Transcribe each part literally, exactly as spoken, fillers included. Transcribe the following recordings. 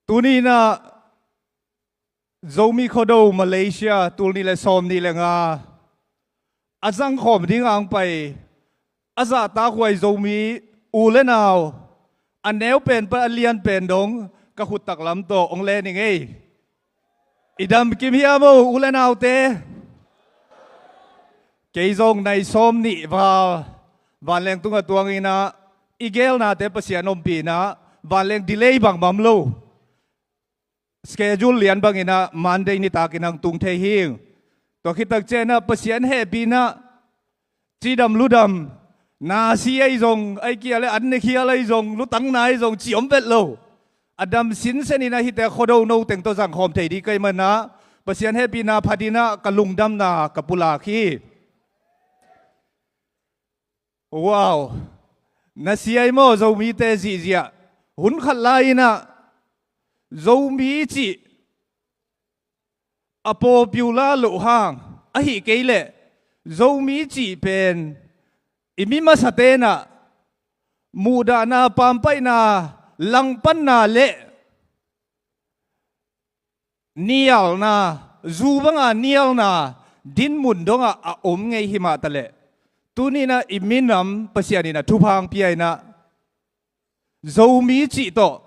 Tuni inah Zomi Khuado Malaysia tul nih le sawm nih le nga a zangkhawm ding ang pai a zahtak huai Zomi u le nau, a neu pen pan a lian pen dong ka khut taklam tawh hong len ing ei. I dam kim hiam o u le naute? Kei zong nai sawm nih val vanleng tungah tuang inah i geelnate Pasian ompih inah vanleng delay bangmah om lo. Schedule lian bang inah Monday nitak inah hong tung thei hing. Tua khit takciang inah Pasian hehpih inah cidam ludam, na si ahi zong, ahih kei leh an ne khial ahi zong, lutang na ahi zong, ci om vet lo. A dam sinsen inah hihte Khuado no teng tawh zangkhawm thei ding ka hih manin ah Pasian hehpihna phat inah ka lungdamna ka pulak hi. Wow! Na si ahi maw Zomite zihziah? Hun khat lai inah Zomi cih a popular loh hang, ahih kei leh Zomi cih pen i mi masate inah muhdahna, pampaihna, langpanna le nialna, zu banga nialna dinmun dongah a om ngei hi mah taleh, tuni inah i minam Pasian in a thupha hong pia inah Zomi cih tawh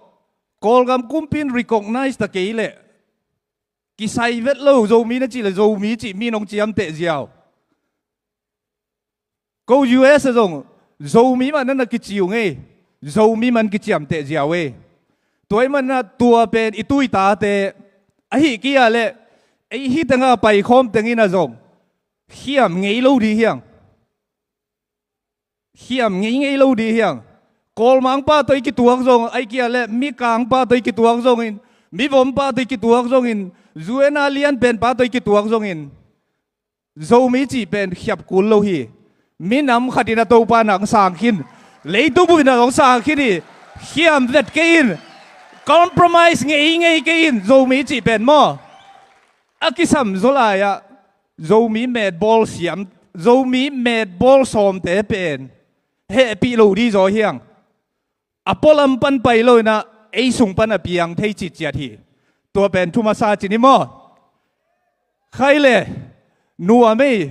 Kawlgam kumpi in recognize ta kei leh kisai vet lo. Zomi na cih leh Zomi cih mi in hong ciamteh ziau. Ko U S ah zong Zomi mah na na kici uh ngei, Zomi mah in kiciamteh ziau ei. Tua ahih manin ah tua pen i tuitate, ahih kei leh ei hih tengah paikhawm teng inah zong khiam ngei lo ding hi hang. Khiam ngei ngei lo ding hi hang. Kawlmangpa tawh i kituak zong, ahih kei leh Mikangpa tawh i kituak zongin, Mivompa tawh i kituak zongin, U N a lianpenpa tawh i kituak zongin, Zomi cih pen khiap kul lo hi. Minam khat in a Topa in hong sang khin, leitung bup in hong sang khin hi. Khiam vet kei in, compromise ngei ngei kei in, Zomi cih pen maw. A kisam zaw lai-ah Zomi metbawl siam, Zomi metbawl sawmte pen hehpih lo ding zaw hi hang. A pualam pan pai lo inah ei sung pan a piang thei citciat hi. Tua pen thu masa ci ni maw? Khai le nuam ei.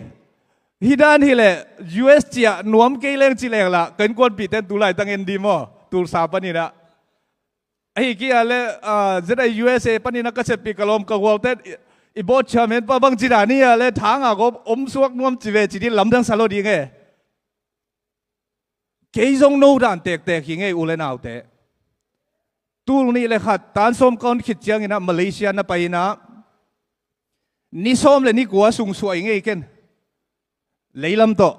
Hih dan hileh U S ciah nuam kei leng ci leng lah ka innkuanpihte in tu laitang en ding maw? Tulsa pan inah, ahih kei leh ah, Z I U S A pan inah ka seppih ka lawm ka gualte in i, i board chairman pa bang ci dan hi a leh thang a kong om suak nuam ci ve ci ding lamdang sa lo ding e. Kei zong no dan tektek hi ngei u le naute. Tul nih le khat tan sawm ka hon khit ciang inah Malaysia na pai inah ni sawm le ni kua sung suah hi ngei ken. Leilam tawh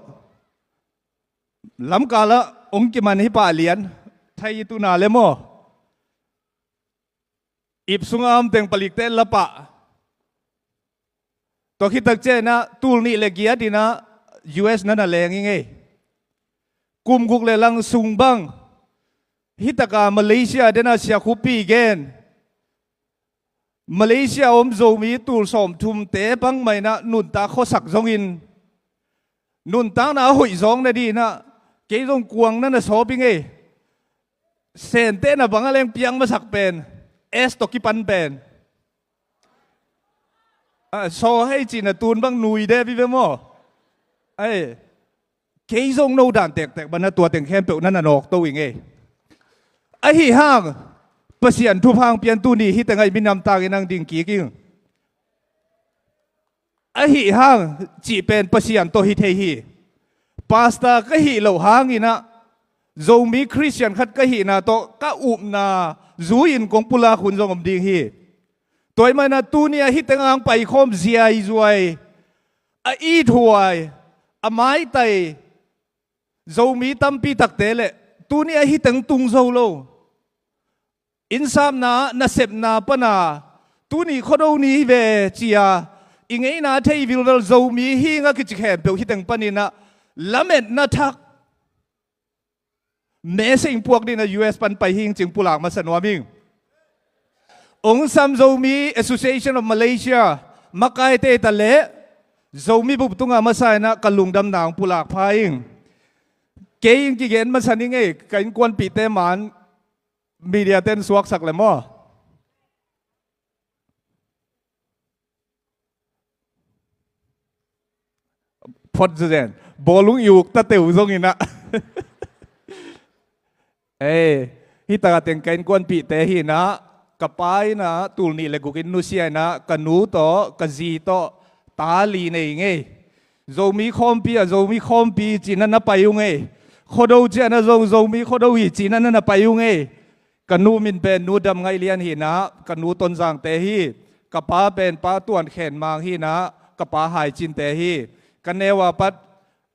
lamkal ah hong kiman hi pah lian, thai i tuna le maw. Ip sungah om teng palikte la pah. Tua khit takciang inah tul nih le giat inah U S na na leng hi ngei. Kum guk le lang sung bang hih takah Malaysia den a siakhupi gen, Malaysia om Zomi tul sawmthumte bangmah inah nuntak khuasak zongin, nuntakna a hoih zawng nading inah kei zong kuang na na sawp hi ngei. Sentehna bang a leng piang masak pen S tawh kipan pen. Ah, saw hei cihna tun bang nui de vive maw? Ai, kei zong no dan tektek bang na tua teng khempeuh na na nawkto hi ngei. Ahi hang Pasian thupha hong pian tuni hih tengah i minam tangin hong ding kik ing. Ahi hang cih pen Pasian tawh hi thei hi. Pastor ka hih loh hang inah Zomi Khristian khat ka hihna tawh ka upna zui-in kong pulak hun zong om ding hi. Tua ahih manin ah tuni-ah hih tengah hong paikhawm ziaizuai, a ithuai, a maitai Zomi tampi takte leh tuni-ah hih teng tung zo lo. Innsapna, nasepna pana tuni Khuado ni hi ve ci-a i ngeina thei vilvel Zomi hi ing a kici khempeuh hih teng panin ah lametna thak message puak dingin ah U S pan pai hi ing cih pulak masa nuam ing. Ong sam Zomi Association of Malaysia makaite ta leh Zomi bup tungah masa in ah ka lungdamna ong pulak pha ing. Kei in kigen masa ning ei, ka innkuanpihte man media ten suaksak le maw? Phot zen, bawlung i uk tateu zong inah. Ei, hih taka teng ka innkuanpihte hinah, ka pa inah tul nih le guk in nusia inah, ka nu tawh ka zi tawh ta li nei ngei. Zomi khawmpi ah Zomi khawmpi cinah na pai uh ngei. Khuado cianah zong Zomi Khuado hi cinah na na pai uh ngei. Ka nu min pen Nu Dam Ngaih Lian hinah, ka nu Tonzangte hi. Ka pa pen Pa Tuan Khen Mang hinah, ka pa Hai Cinte hi. Ka neu a pat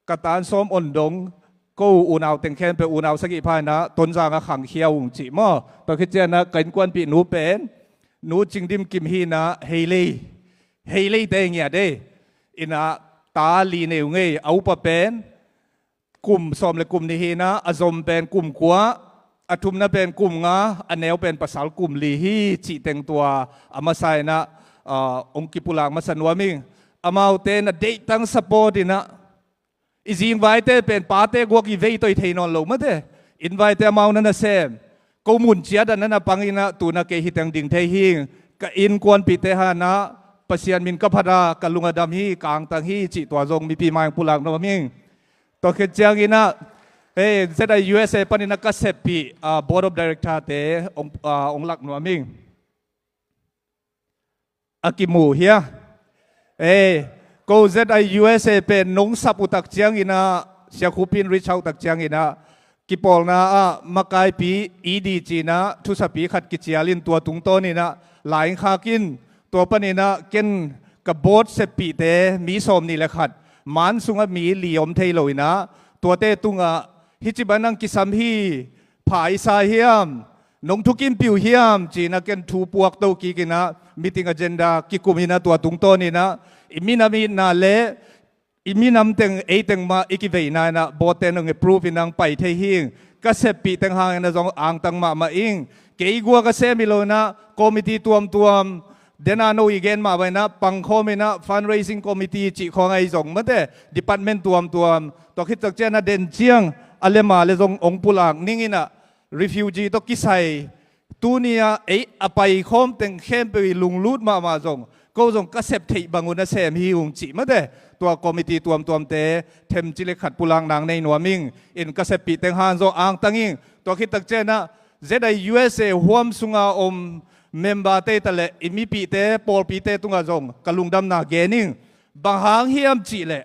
ka tan sawm on dong, ko unau teng khempeuh unau sagih pha inah Tonzang ah khangkhia ung cih maw. Tua khit cianah ka innkuanpih nu pen Nu Cing Dim Kim hinah, Heilei, Heileite ngiat ei. Inah ta li nei uh ngei, a upa pen kum sawm le kum nih hinah, a zom pen kum kua, a thumna pen kum nga, a neu pen pasal kum li hi cih teng tua a masa inah, ah, hong kipulak masa nuam ing. Amaute na deihtang support inah, i zingvaite pen pate guak i vei toi thei nawn lo mate. Innvaite amau na na sem. Ko mun ciat ah na na pang inah tuna kei hi teng ding thei hing. Ka innkuanpihte hanah Pasian min ka phat a, ka lung a dam hi, ka angtang hi cih tua zong mipi mai hong pulak nuam ing. Tua khit ciang inah, ei, Z I U S A panin a ka seppih, ah, Board of Director-te hong, ah, hong lak nuam ing. A kimu hia? Ei, ko Z I U S A pen nong sap uh tak ciang inah, Sia Khup in reach out tak ciang inah, kipawlna ah makaipi E D cinah thusapi khat kicial in tua tungtawn inah lai khak in, tua pan inah ken ka board seppihte mi sawm nih le khat, man sungah mi li om thei lo inah, tuate tungah hih ci bang nang kisam hi, pha i sa hiam, nong thukimpih uh hiam cinah ken thu puakto kik inah, meeting agenda kikum inah tua tungtawn inah, i minam itna le i minam teng, ei teng mah i kiveina inah board-te nong approve inah hong pai thei hing. Ka seppih teng hang inah zong angtang mahmah ing. Kei guak a sem hi lo inah committee tuamtuam, dena no i gen mah bang inah pangkhawm inah fundraising committee cih khawng ahi zong mate, department tuamtuam. Tua khit tak cianah den ciang a le ma le zong hong pulak ning inah, refugee tawh kisai tuni-ah ei a paikhawm teng khempeuh i lunglut mahmah zong, ko zong ka sep theih bangun a sem hi ung cih mate. Tua committee tuamtuamte themci le khat pulak nang nei nuam ing. In ka seppih teng hang zong angtang ing. Tua khit tak cianah Z I U S A huam sunga om member-te ta le i mipihte, pawlpite tungah zong ka lungdamna gen ing. Bang hang hiam cih leh,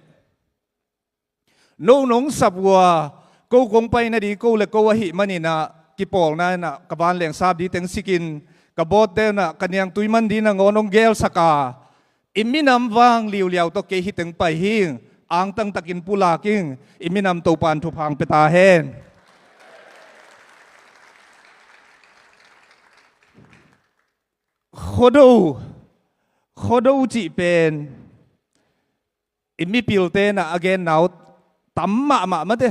no nong sap uh a, ko kong pai nading ko le ko ahih man inah, kipawlna inah ka vanleng sap ding teng sikin, ka board-te inah ka niangtui man ding nangawn hong gelsak a, i minam vang liuliau tawh kei hih teng pai hing. Angtang takin pulak ing. I minam Topa'n thupha hong pia ta hen. Khuado, Khuado cih pen i mipilte inah a genna uh tam mahmah mate.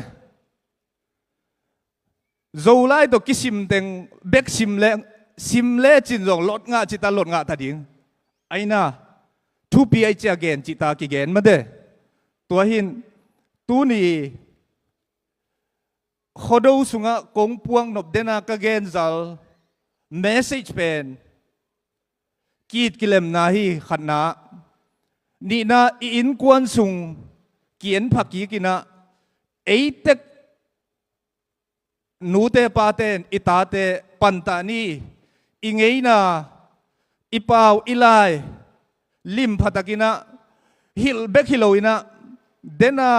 Zolai tawh kisim teng bek sim le, sim lecin zong lot ngah cita lot ngah ta ding. Aina, thupi ahi cia gen cita kigen mate. Tua hin tuni Khuado sungah kong puak nop dena ka genzal message pen ki-it kilemna hi, khatna. Nihna, i innkuan sung ki-en pha kik inah, ei tek nute pate in i tate pantah ni. I ngeina, i pau, i lai lim pha tak inah, hilh bek hi lo inah, dena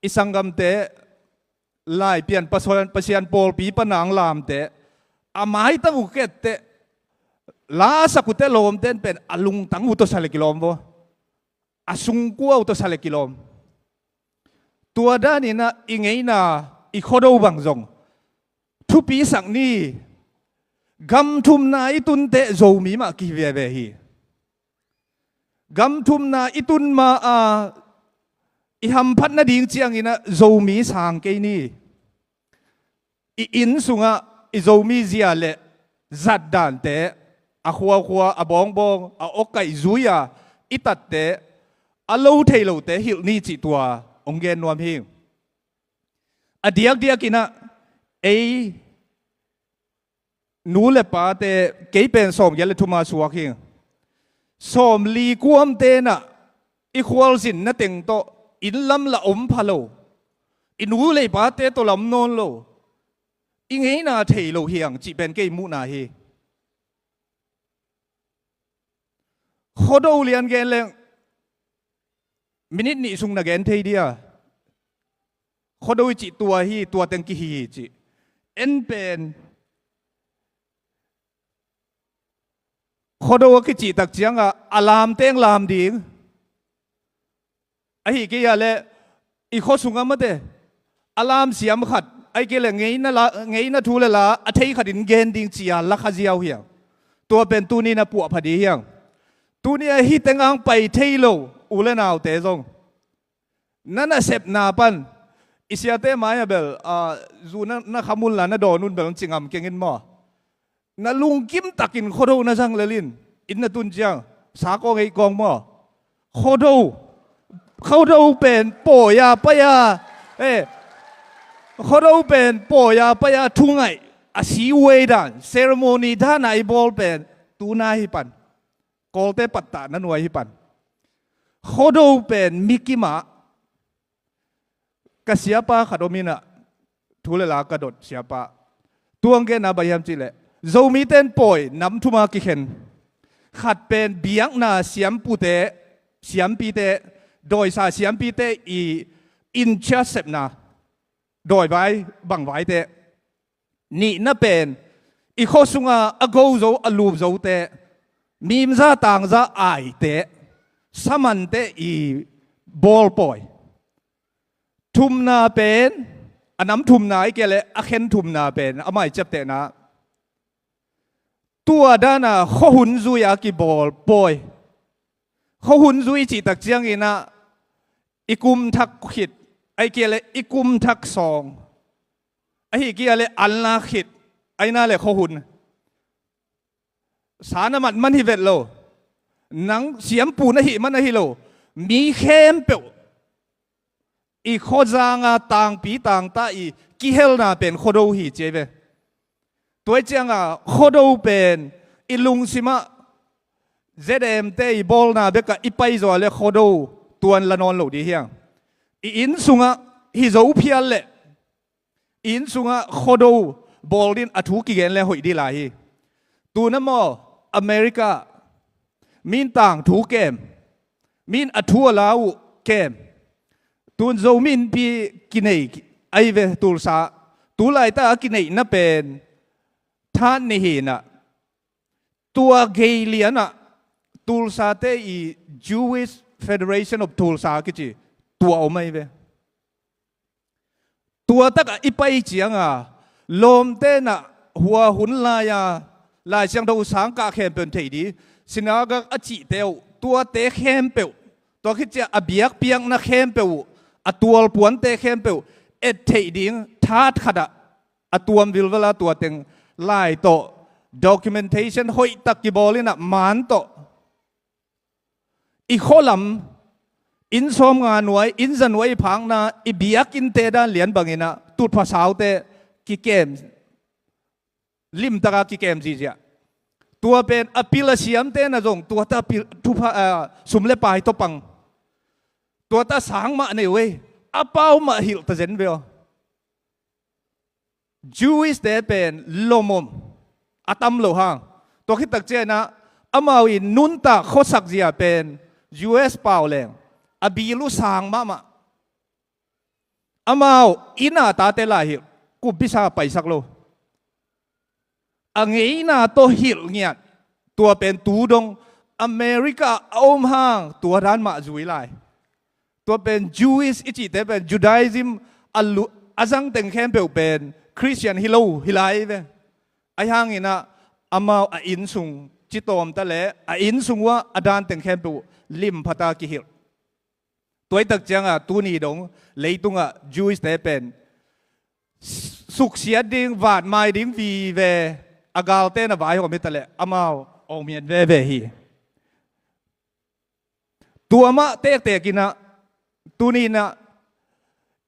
i sanggamte, Laipian Pasian, Pasian pawlpi pana ang lamte, a maitang uh ketteh, lasak uh teh lawmte in pen a lungtang uh tawh sa le kilawm vaw. A sungkua uh tawh sa le kilawm. Tua dan inah i ngeina, i Khuado bang zong thupi sak ni. Gam thumna i tun teh Zomi mah kihi veve hi. Gam thumna i tun ma a, i hamphat nading ciang inah Zomi sang kei ni. I inn sungah i Zomi zia le zat dante, a khuakhua, a bawngbawng, a awkaih zui-a i tatte, a lo thei lote hilh ni cih tua hong gen nuam hi. A diakdiak inah ei nu le pate, kei pen sawmgiat le thum a suak hi. Sawmli kuamte inah i khualzinna teng tawh Inn lam la om pha lo, i nu le i pate tawh la om nawn lo, i ngeina thei lo hiang cih pen kei muhna hi. Khuado lian gen leng minit nih sung na gen thei dia? Khuado i cih tua hi, tua teng kihi hi cih. En pen Khuado a kicih tak ciangah a lam teng lam ding. Ahi kei a le i khua sungah mate a lam siam khat, ahi kei le ngeina la, ngeina thu le la a thei khatin gen ding ci-a la kha ziau hiang. Tua pen tuni na puah pha ding hiang. Tuni a hih teng ang pai thei lo u le naute zong, na nasepna pan i siate mai-ah bel, ah, zu na, na kham un la na dawn un bel ci ngam keng in maw? Na lungkim takin Khuado na zang lel in, inn na tun ciang sa kawng ei kawng maw? Khuado, Khuado pen pawi-a pai-a, eh, Khuado pen pawi-a pai-a thungaih a si uai dan, ceremony dan a i bawl pen tuna hi pan. Kawlte pattah na nuai hi pan. Khuado pen mi kimah, ka siapa khat om inah, thu le la ka dot siapa. Tuang genna bang hiam cihleh, Zomite in pawi nam thuma kikhen. Khat pen biakna siampute, siampite, dawisa siampite i in-charge sepna, dawivai, bangvaite. Nihna pen i khua sunga a go zo, a lup zote, mimza tangza aite, samante i bawlpawi. Thumna pen, a nam thumna i kei le a khen thumna pen, a mai ciaptehna. Tua dana khuahun zui a kibawlpawi. Khuahun zui cih tak cianginah i kum thak khit, ahi kei le i kum thak sawng, ahi kei le an la khit, aina le khuahun. Sa na mat man hi vet lo. Nang siampu na hih man ahi lo. Mi khempeuh i khuazanga tangpi tangta i kihelna pen Khuado hi ci ei ve. Tua i cianga Khuado pen i lungsimah Z M te i bawlna bekah i paizaw le Khuado tuan la nawn lo dih hiang. I inn sungah hi zo phial leh i inn sungah Khuado bawl din a thu kigen le hoih dih lai hi. Tuna maw America min tangthu kem, min a thu a la uh kem. Tun Zomi Innpi kinei ahi ve Tulsa. Tu laita a kineihna pen Thannihinah, tua gei lianah Tulsa te i Jewish Federation of Tulsa kici tua om ahi ve. Tua takah i pai cianga lawmtenah hua hun lai-a Lai Siangtho sangkah khempeuh thei dih, sinagag a cihte uh, tuate khempeuh, tua khit ciah a biakpiakna khempeuh uh, a tualpuante khempeuh et theih ding that khatah a tuam vilvela tua teng lai tawh documentation hoihtak kibawl inah man tawh i khualam, inn sawmnga nuai, inn za nuai i phakna, i biakinnte dan lian banginah tutpha saute kikem, limtaka kikem zihziah. Tua pen a pil a siamte na zong tuata pil thupha, ah, sum le pai tawpang, tuata sang mah nei uh ei, a pau mah hilh ta zen ve aw. Jewish te pen lomom a tam lo hang. Tua khit tak cianah amau i nuntak khuasak zia pen U S pau leng a bil uh sang mahmah. Amau inn a tate lai hilh, kumpisa paisak lo. A ngeina tawh hilh ngiat, tua pen tu dong America a om hang tua dan mah zui lai. Tua pen Jewish i cihte pen Judaism a lu-, a zang teng khempeuh pen Christian hi lo hi lai ve. Ahi hanginah amau a inn sung citawmta le a inn sung uah a dan teng khempeuh limphata kihilh. Tua i tak cianga tuni dong leitungah Jewish te pen suksiat ding, vatmai ding vive, a galte na vaihawm hitaleh amau awmian veve hi. Tua mah tektek inah, tuni inah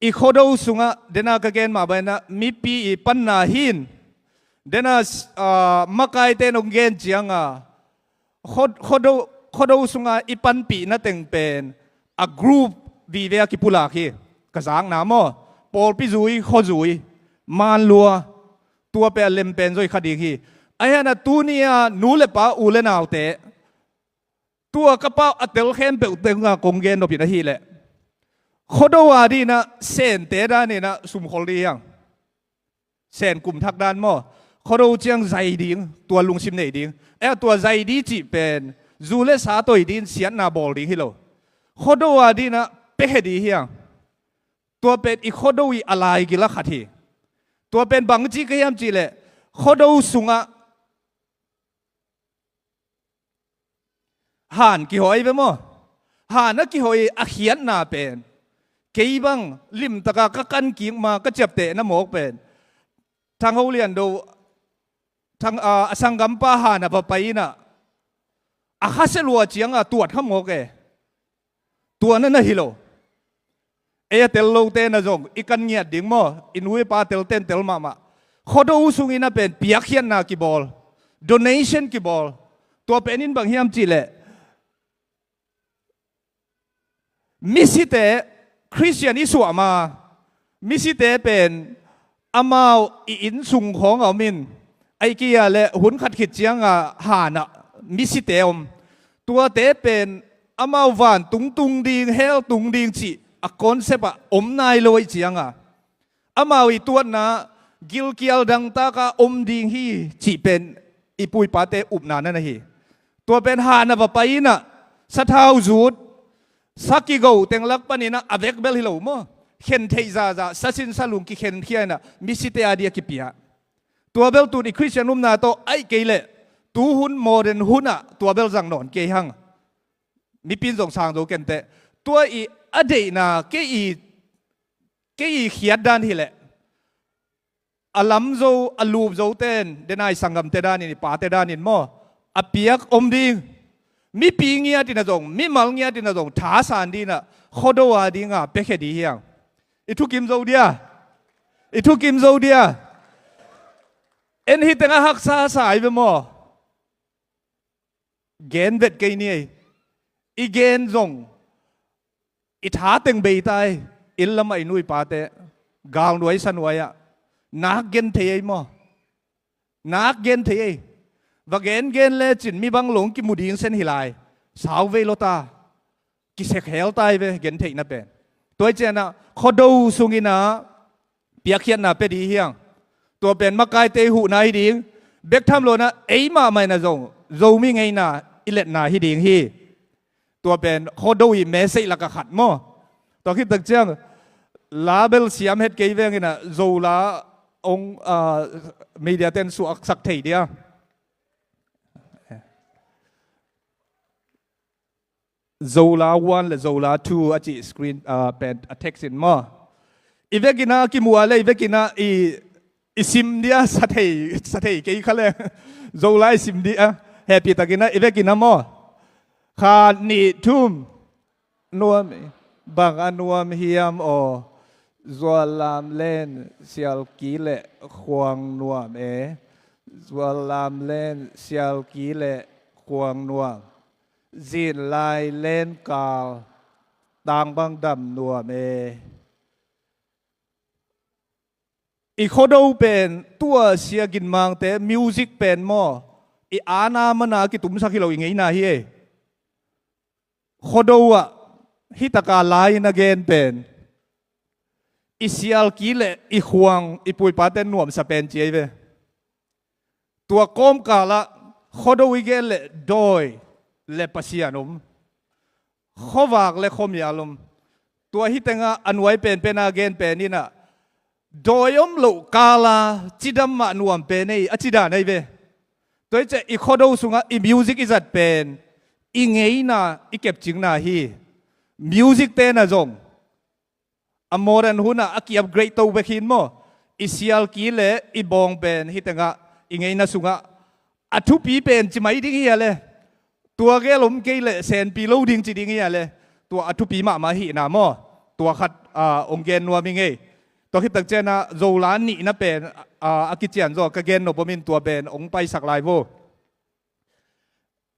i Khuado sungah dena ka gen mah banginah mipi i panna hin, dena, ah, makaite nong gen cianga Khuado, Khuado, Khuado sunga i panpihna teng pen a group vive a kipulak hi. Ka zakna maw, pawlpi zui, khuazui, manlua, tua pen a lem pen zaw i kha ding hi. Ahi hangin a tuni-a nu le pa, u le naute, tua ka pau a tel khempeuh tengah kong gen nop in ahih leh, Khuado a dingin ah Sente danin ah sumkhol ding hi hang. Sen kum thak dan maw, Khuado ciang zai ding, tua lungsim nei ding. Eh, tua zai ding cih pen zu le sa toi dingin siatna bawl ding hi lo. Khuado a dingin ah piakhia ding hi hang. Tua pen i Khuado i a laigil ah khat hi. Tua pen bangci ka hiam cih leh, Khuado sungah han kihawh ahi ve maw? Han a kihawh i a khiatna pen, kei bang limtakin ka kan kik ma, ka ciaptehna mawk pen, Thang Ho Lian Do, Thang, a, a sanggampa han a va pai in ah, a khasia lua ciangin tuat kha mawk e. Tua na na hi lo. Ei a tel lote na zong i kan ngiat ding maw, i nu i pa telten tel mahmah. Khuado sungin a pen piakkhiatna kibawl, donation kibawl. Tua pen in bang hiam cih leh, misite, Khristian i suah ma, misite pen amau i inn sung khawng a om in, ahih kei leh hun khat khit ciangin han ah misite om. Tuate pen amau vantung tung ding, hell tung ding cih a concept ah om nai lo ahih ciangin, amau i tuatna gilkial dangtakin om ding hi cih pen i pu i pate upna na na hi. Tua pen han a va pai in ah, sathau zut, sa kigo teng lak panin ah a vek bel hi lo maw, khen theih zahzah, sa sin sa lung kikhenkhia in ah misite a dingin a kipia. Tua bel tun i Khristian upna tawh, ahih kei leh tuhun modern hun ah tua bel zang nawn kei hang. Mipi in zong sang zo kei inteh. Tua i a deihna, kei i, kei i khiat dan hi leh, a lam zo, a lup zoten, denai sanggamte danin, i pate danin maw, a piak om ding. Mipi ngiatin ah zong, mimal ngiatin ah zong thasan dingin ah, Khuado a dingin piakhia ding hi hang. I thukim zo dia? I thukim zo dia? En, hih teng a haksa sa hi ve maw? Gen vet kei ni ei. I gen zong, i tha teng bei ta ei. Inn lamah i nu i pate, galnuai sanuai ah, nak gen thei ei maw? Nak gen thei ei. Va gen gen lecin mi bang lo hong kimu ding sen hi lai. Sau vei lo ta. Kisek hel ta ei ve, gen theihna pen. Tua ahih ciangin ah Khuado sungin ah piakkhiatna pia ding hi hang. Tua pen makaite i huhna hi ding. Bek tham lo in ah ei mahmah in ah zong Zomi ngeina i letna hi ding hi. Tua pen Khuado i message lakah khat maw. Tua khit tak ciang, la bel siam het kei veng in ah, Zo la hong, ah, media ten suaksak thei dia. Zo la one le Zo la two a cih screen, ah, pen a text in maw. I vekin ah kimu a leh, i vekin ah i, i sim dia, sa thei, sa thei kei kha leh. Zo la i sim dia, hehpihtakin ah i vekin ah maw. Khat, nih, thum. Nuam, bang a nuam hiam aw. Zuallam len Sialki le Khuang nuam e. Zuallam len Sialki le Khuang nuam. Zin lai len kal, tang bang dam nuam e. I Khuado pen tua Sia Gin Mangte music pen maw, i ana mana kitumsak hi lo, i ngeina hi e. Khuado ah hih taka lai-in a gen pen, i Sialki le i Khuang, i pu i pate nuamsa pen ci ahi ve. Tua kawmkal ah Khuado i gen leh dawi le Pasian om, khuavak le khuamial om. Tua hih tengah a nuai penpen a gen pen in ah, dawi om loh kal a cidam mah nuam pen ei, a ci dan ahi ve. Tua hi ciah i Khuado sungah i music i zat pen i ngeina, i kepcingna hi. Music ten ah zong a modern hun ah a ki-upgrade to bek hi in maw, i Sialki le i bawng pen hih tengah i ngeina sungah a thupi pen ci mai ding hi a leh, tua gel om kei leh senpi lo ding ci ding hi a leh, tua a thupi mahmah ahihna maw, tua khat, ah, hong gen nuam hi ing ei. Tua khit tak ciangin ah Zo la nihna pen, ah, a kician zaw ka gen nop om in, tua pen hong paisak lai vo.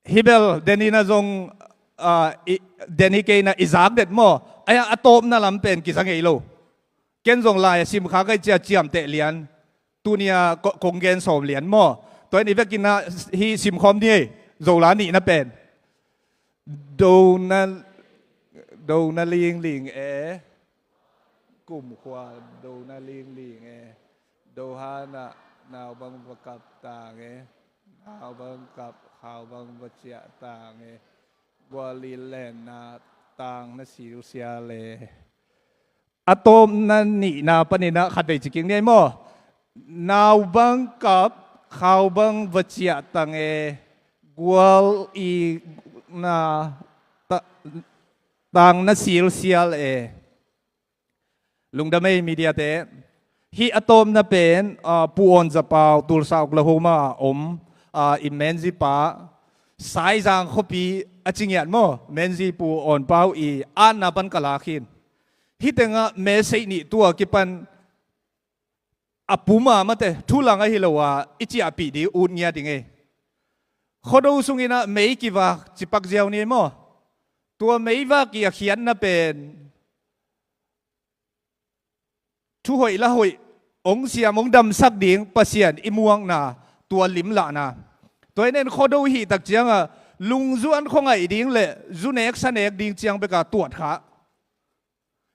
Hih bel den in ah zong, ah, i, den hi kei in ah i zak det maw. Ahi a tawpna lam pen kiza ngei lo. Ken zong lai a simkha kai cia ciamteh lian. Tunia ko-, kong gen sawm lian maw? Tua in i vekin ah hih simkhawm ni ei. Zola nihna pen. Dona, dona lingling e. Kumkhua dona lingling e. Dohana naubang va kap tang e. Naubang kap khaubang va ciah tang e. Guali lenna tang na silsial e. A tawpna nihna panin ah khatvei ci kik ni ei maw? Naubang kap khaubang va ciah tang e. Gual i na ta-, tang na silsial e. Lungdam ei mediate. Hih a tawpna pen, ah, Pu Awn Za Pau, Tulsa, Oklahoma a om, ah, i Menzies pa, Saizang khuapi a ci ngiat maw? Menzies Pu Awn Pau i atna pan ka lak hi. Hih tengah message nih tua kipan a pum a mate, thulang ahi lo a i ciahpih ding ut ngiat ding ei. Khuado sungin ah mei kivak cipak ziau ni ei maw? Tua meivak i a khiatna pen thu hoih la hoih, hong siam hong damsak ding Pasian i muakna, tua limlahna. Tua in en Khuado hih tak ciangah lungzuan khuangaih ding le zu nek sa nek ding ciang beka tuat kha.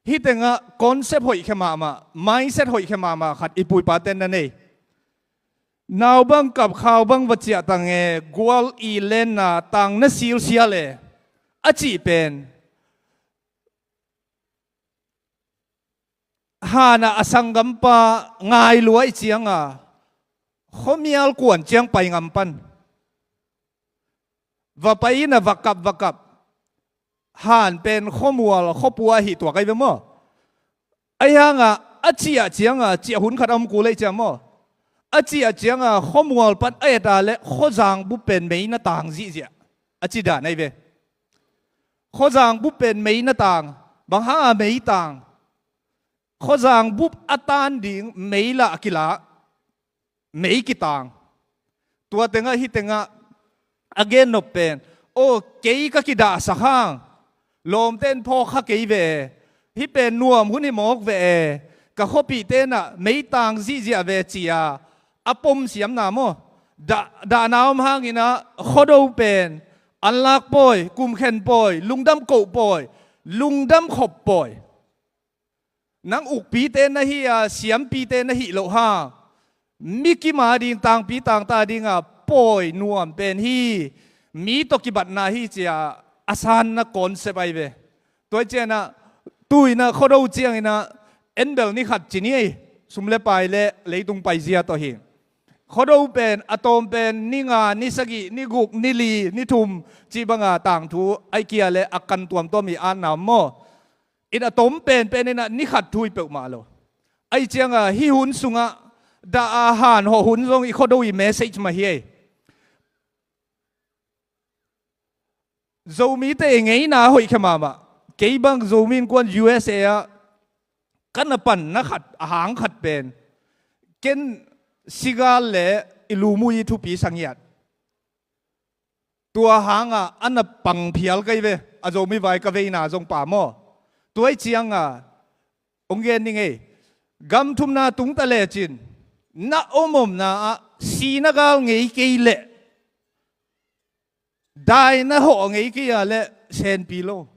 Hih tengah concept hoih khia mahmah, mindset hoih khia mahmah khat i pu i paten na nei. Naubang kap khaubang va ciah tang e, gual i lenna tang na silsial e, a cih pen. Hanah a sanggampa ngai lua i cianga khuamial kuan ciang pai ngam pan. Va pai in a va kap, va kap. Han pen khuamual khuapua ahi tuak ai ve maw? Ahi hanga a ciah cianga ciah hun khat a om kul ei ciang maw? A ciah cianga khuamual pan a et a le khuazang bup pen mei na tang zihziah a ci dan ai ve. Khuazang bup pen mei na tang, bang hanga mei tang? Khuazang bup a tan ding mei lah a kilah, mei kitang. Tua tengah hih tengah a gennop pen, aw, kei ka kidahsak hang lawmte in phawk kha kei ve e, hih pen nuam hun hi mawk ve e, ka khuapihte inah mei tang zihziah ve ci-a a pom siamna maw? Dah, dahna om hanginah Khuado pen anlak pawi, kumkhen pawi, lungdam koh pawi, lungdam khop pawi. Nang ukpite na hi a, siampite na hih loh hang, mi kim a ding, tangpi tangta dinga pawi nuam pen hi, mi tawh kibatna hi ci-a a sanna concept ai ve. Tua hi cianah tuinah Khuado cianginah en bel ni khat ci ni ei, sum le pai le leitung paizia tawh hi. Khuado pen a tawm pen ni nga, ni sagih, ni guk, ni li, ni thum cih banga tangthu ai kia le a kan tuamtuam hi, atna om maw? In a tom penpen inah ni khat thu hi peuhmah lo. Ahi cianga hih hun sungah dah a han hawh hun zong i Khuado i message mah hi ei. Zomite i ngeina hoih khia mahmah. Kei bang Zomi innkuan U S A ah ka na panna khat, a hang khat pen ken sigal le i lumui i thupi sangiat. Tua hanga a na pang phial kei ve, a Zomi vai ka veina zong pa maw? Tua hi cianga hong gen ning ei. Gam thumna tungta lecin na om omna ah sihna gal ngei kei leh dai na hawh ngei kei a leh senpi lo.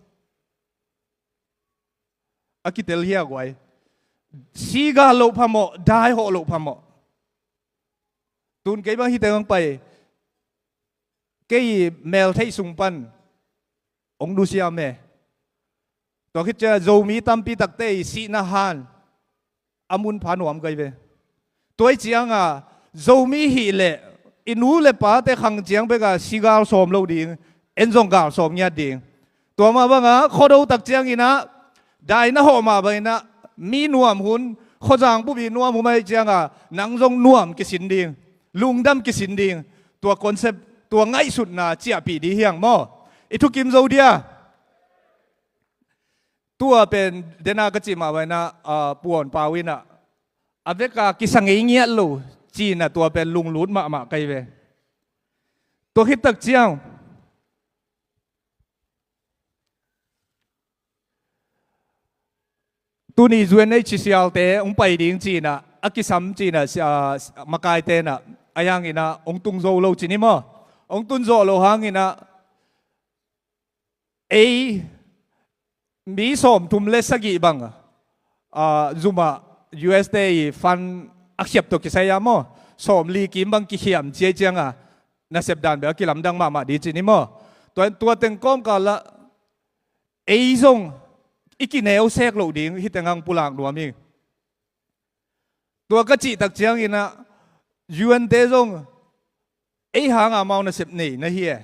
A kitel hi a guai. Si gal loh phamawh, dai hawh loh phamawh. Tun kei bang hite hong pai. Kei meltheih sung pan hong nusiam e. Tua khit ciang Zomi tampi takte i sihna han a mun pha nuam kei ve. Tua hi cianga Zomi hih leh i nu le pate khang ciang beka si gal sawm lo ding, en zong gal sawm ngiat ding. Tua mah banga Khuado tak cianginah dai na hawh mah banginah mi nuam hun, khuazang bup i nuam hun ahi cianga nang zong nuam kisin ding, lungdam kisin ding. Tua concept, tua ngaihsutna ciahpih ding hiang maw? I thukim zo dia. Tua pen dena ka cih mah banginah, ah, Pu Awn Pau inah a veka kisa ngei ngiat lo cihna tua pen lunglut mahmah kei ve. Tua khit tak ciang Tuni U N H C R te hong pai ding cinah a kisam cinah, ah, makaite inah a hianginah hong tung zo lo cin hi maw? Hong tun zawh lo hanginah ei mi sawmthum le sagih bang, ah, zumah U S te i fund a khiap tawh kisai ah maw, sawmli kim bang kikhiam ciai cianga nasep dan bel a kilamdang mahmah ding cin hi maw? Tua, tua teng kawmkal ah ei zong i kineu sek loh ding hih teng hong pulak nuam hi. Tua ka cihtak cianginah U N te zong ei hanga amau nasep nei na hi e.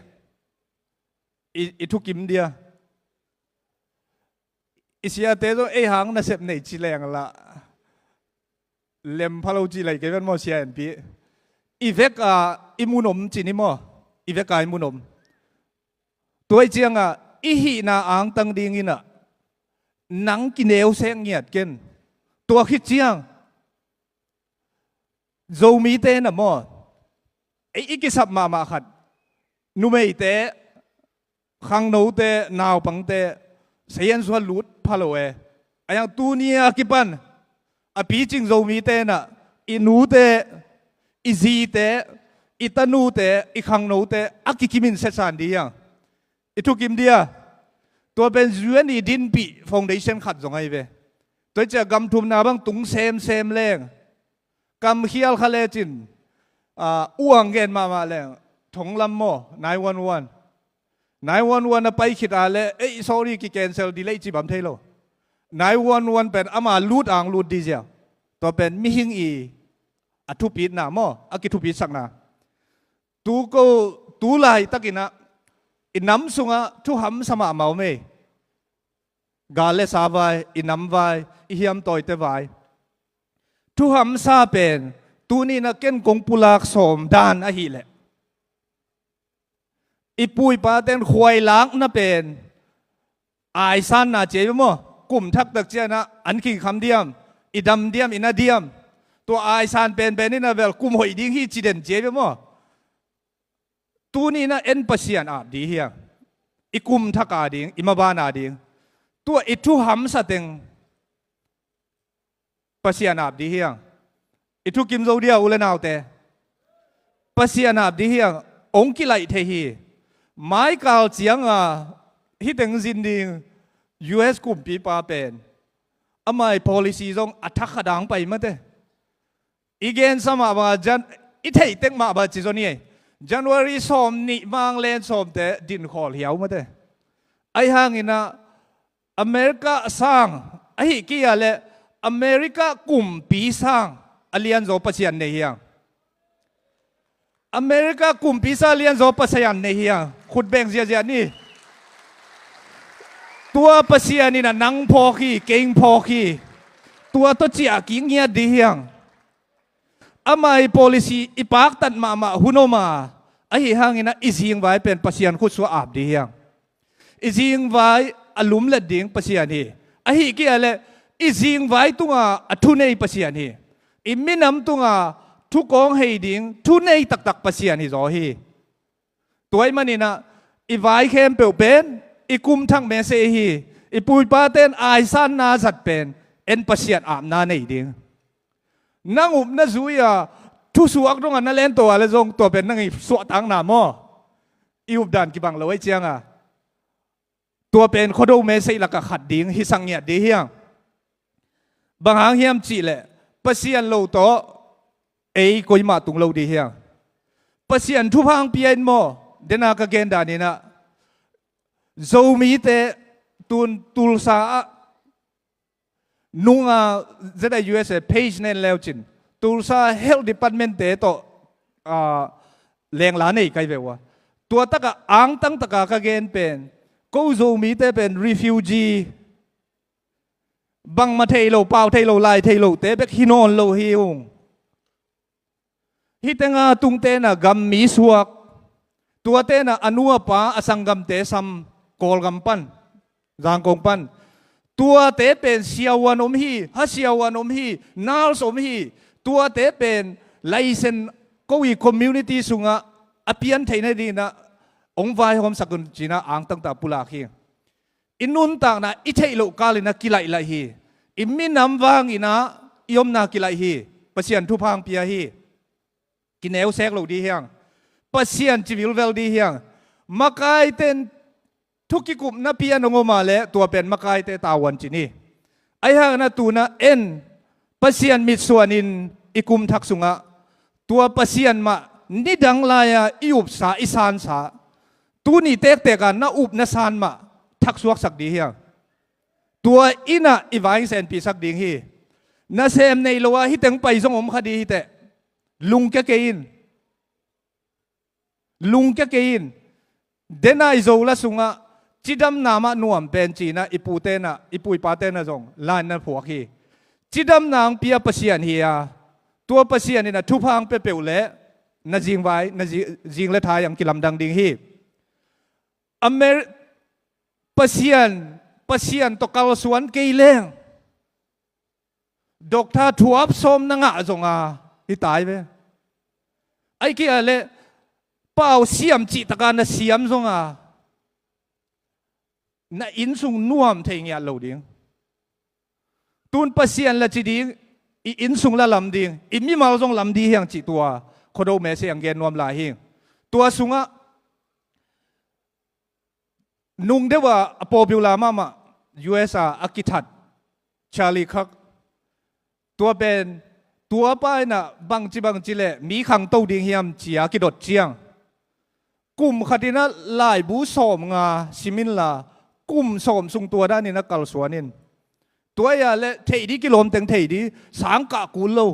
I, i thukim dia. I siate zong ei hang nasep nei ci leng lah lem pha lo ci lai kei ven maw, sia en pi. I vek a i mun om cin hi maw? I vek a i mun om. Tua i cianga i hihna angtang dinginah nang kineu sek ngiat ken. Tua khit ciang Zomite na maw, ei i kisap mahmah khat, numeite, khangnote, naupangte, sayan sua lut pha lo e. A yang tuni a kipan a picing Zomite na i nute, i zite, i tanute, i khangnote a kikimin setsan di yang. I thukim dia. Tua pen U N i dinpih foundation khat zong ahi ve. Tua i cia gam thumna bang tung semsem leng, kam khial kha lecin, ah, uang gen mahmah leng, thonglam maw, nine one one. Nine one one a pai khit a le, ei, sorry, ki cancel di lei ci bam thei lo. Nine one one pen ama lut ang lut di zia. Tua pen mihing i a thupitna maw, a kithupitsakna. Tu ko, tu laitakinah i nam sungah thuhamsa mahmah om ei. Gal le sa vai, i nam vai, i hiamtawite vai. Thuhamsa pen tuninah ken kong pulak sawm dan ahileh, i puipaten khuailakna pen aisanna cia i ve maw? Kum thaktak cianah an khingkham diam, i dam diam, i na diam? Tua aisan penpen inah vel kum hoih ding hi ci den cia i ve maw? Tuninah en Pasian ap di hiang. I kum thak a ding, i maban a ding. Tua i thuhamsa teng Pasian ap di hiang. I thukim zo dia u le naute. Pasian ap di hiang. Ong kilaih thei hi. Maikal cianga hih teng zin ding U S kumpipa pen, amai policy zong a thakhat ang pai mate. I gensa mah banga Jan-, i theih tek mah banga ci zon hi ei. January sawm nih mang len sawmte dinkhawl hiau mate. Ahi hanginah America sang, ahi kei a le America kumpi sang a lianzaw Pasian nei hiang. America kumpi sang a lianzaw Pasian nei hiang. Khut beng ziazia ni. Tua Pasian inah nang phawk hi, keng phawk hi. Tua tawh ciah kik ngiat di hiang. Amah i policy i paktat mahmah hun om a, ahi hanginah i zingvai pen Pasian khutsuah ap di hiang. I zingvai a lumlet ding Pasian hi. Ahi kei a le i zingvai tunga a thunei Pasian hi. I minam tunga thukawng hei ding thunei taktak Pasian hi zaw hi. Tua ahih maninah i vai khempeuh pen i kum thak mese hi. I puipaten aisanna zat pen en Pasian apna nei ding. Nang upna zui-a thusuak dongah na lento a le zong tua pen nang i suahtakna maw? I updan kibang lo ahi cianga tua pen khuado mesei lakah khat ding hisak ngiat di hiang. Bang hang hiam cihleh Pasian lo tawh ei koimah tung lo di hiang. Pasian thupha hang pia in maw? Dena ka gen daninah Zomite tun Tulsa ah nunga Z I U S A page nen leucin Tulsa Health Department te tawh, ah, lengla nei kai ve ua. Tua taka angtang taka ka gen pen ko Zomite pen refugee, bangmah thei lo, pau thei lo, lai thei lo te bek hi nawn lo hi ung. Hih tenga tungtena gam mi suak, tuatena a nu a pa a sanggamte sam Kawlgam pan, Zangkong pan. Tuate pen siavuan om hi, ha siavuan om hi, nurse om hi. Tuate pen laisen ko i community sungah a pian theihna dinah hong vaihawmsak un cinah angtangtah pulak hi. I nuntakna i theih loh kalin a kilaihlah hi. I minam vangin ah i omna kilaih hi. Pasian thupha hong pia hi. Kineu sek lo dih hiang. Pasian ci vilvel dih hiang. Makaite in thu kikupna pian hong om a leh tua pen makaite tavuan ci ni. Ahi hangin ah tu-in ah en Pasian mitsuanin i kum thak sungah tua Pasian mah nidang lai-a i upsa i sansa, tuni tektek a na up na san mah thaksuaksak dih hiang. Tua in ah i vai hong senpihsak ding hi. Nasem nei lo a hih teng pai zong om kha dih hi teh. Lungkia kei in. Lungkia kei in. Denai Zo la sungah cidamna mah nuam pen ci-in ah i pute in ah, i pu i pate in ah zong lai-in na phuak hi. Cidamna hong pia Pasian hi a, tua Pasian in ah thupha hong pia peuh leh na zingvai, na zi-, zing le thai hong kilamdang ding hi. Amer-, Pasian, Pasian tawh kalsuan kei leng doctor thuap sawm na ngah zong a hi tai ve. Ahih kei leh pau siam cihtak a na siam zong a na innsung nuam thei ngiat lo ding. Tu-in Pasian la ci ding, i innsung la lam ding, i mimal zong lam dih hiang cih tua Khuado message hong gen nuam lai hi. Tua sungah nung deuh a, a popular mahmah U S a a kithat Charlie Kirk, tua pen, tua pa in ah bangci bangci leh mi khangto ding hiam ci-a kidot ciang, kum khat in ah laibu sawmnga sim inla, kum sawm sung tua danin ah kalsuan in. Tua hi a leh theih dih kilawm teng theih dih, sang kah kul lo.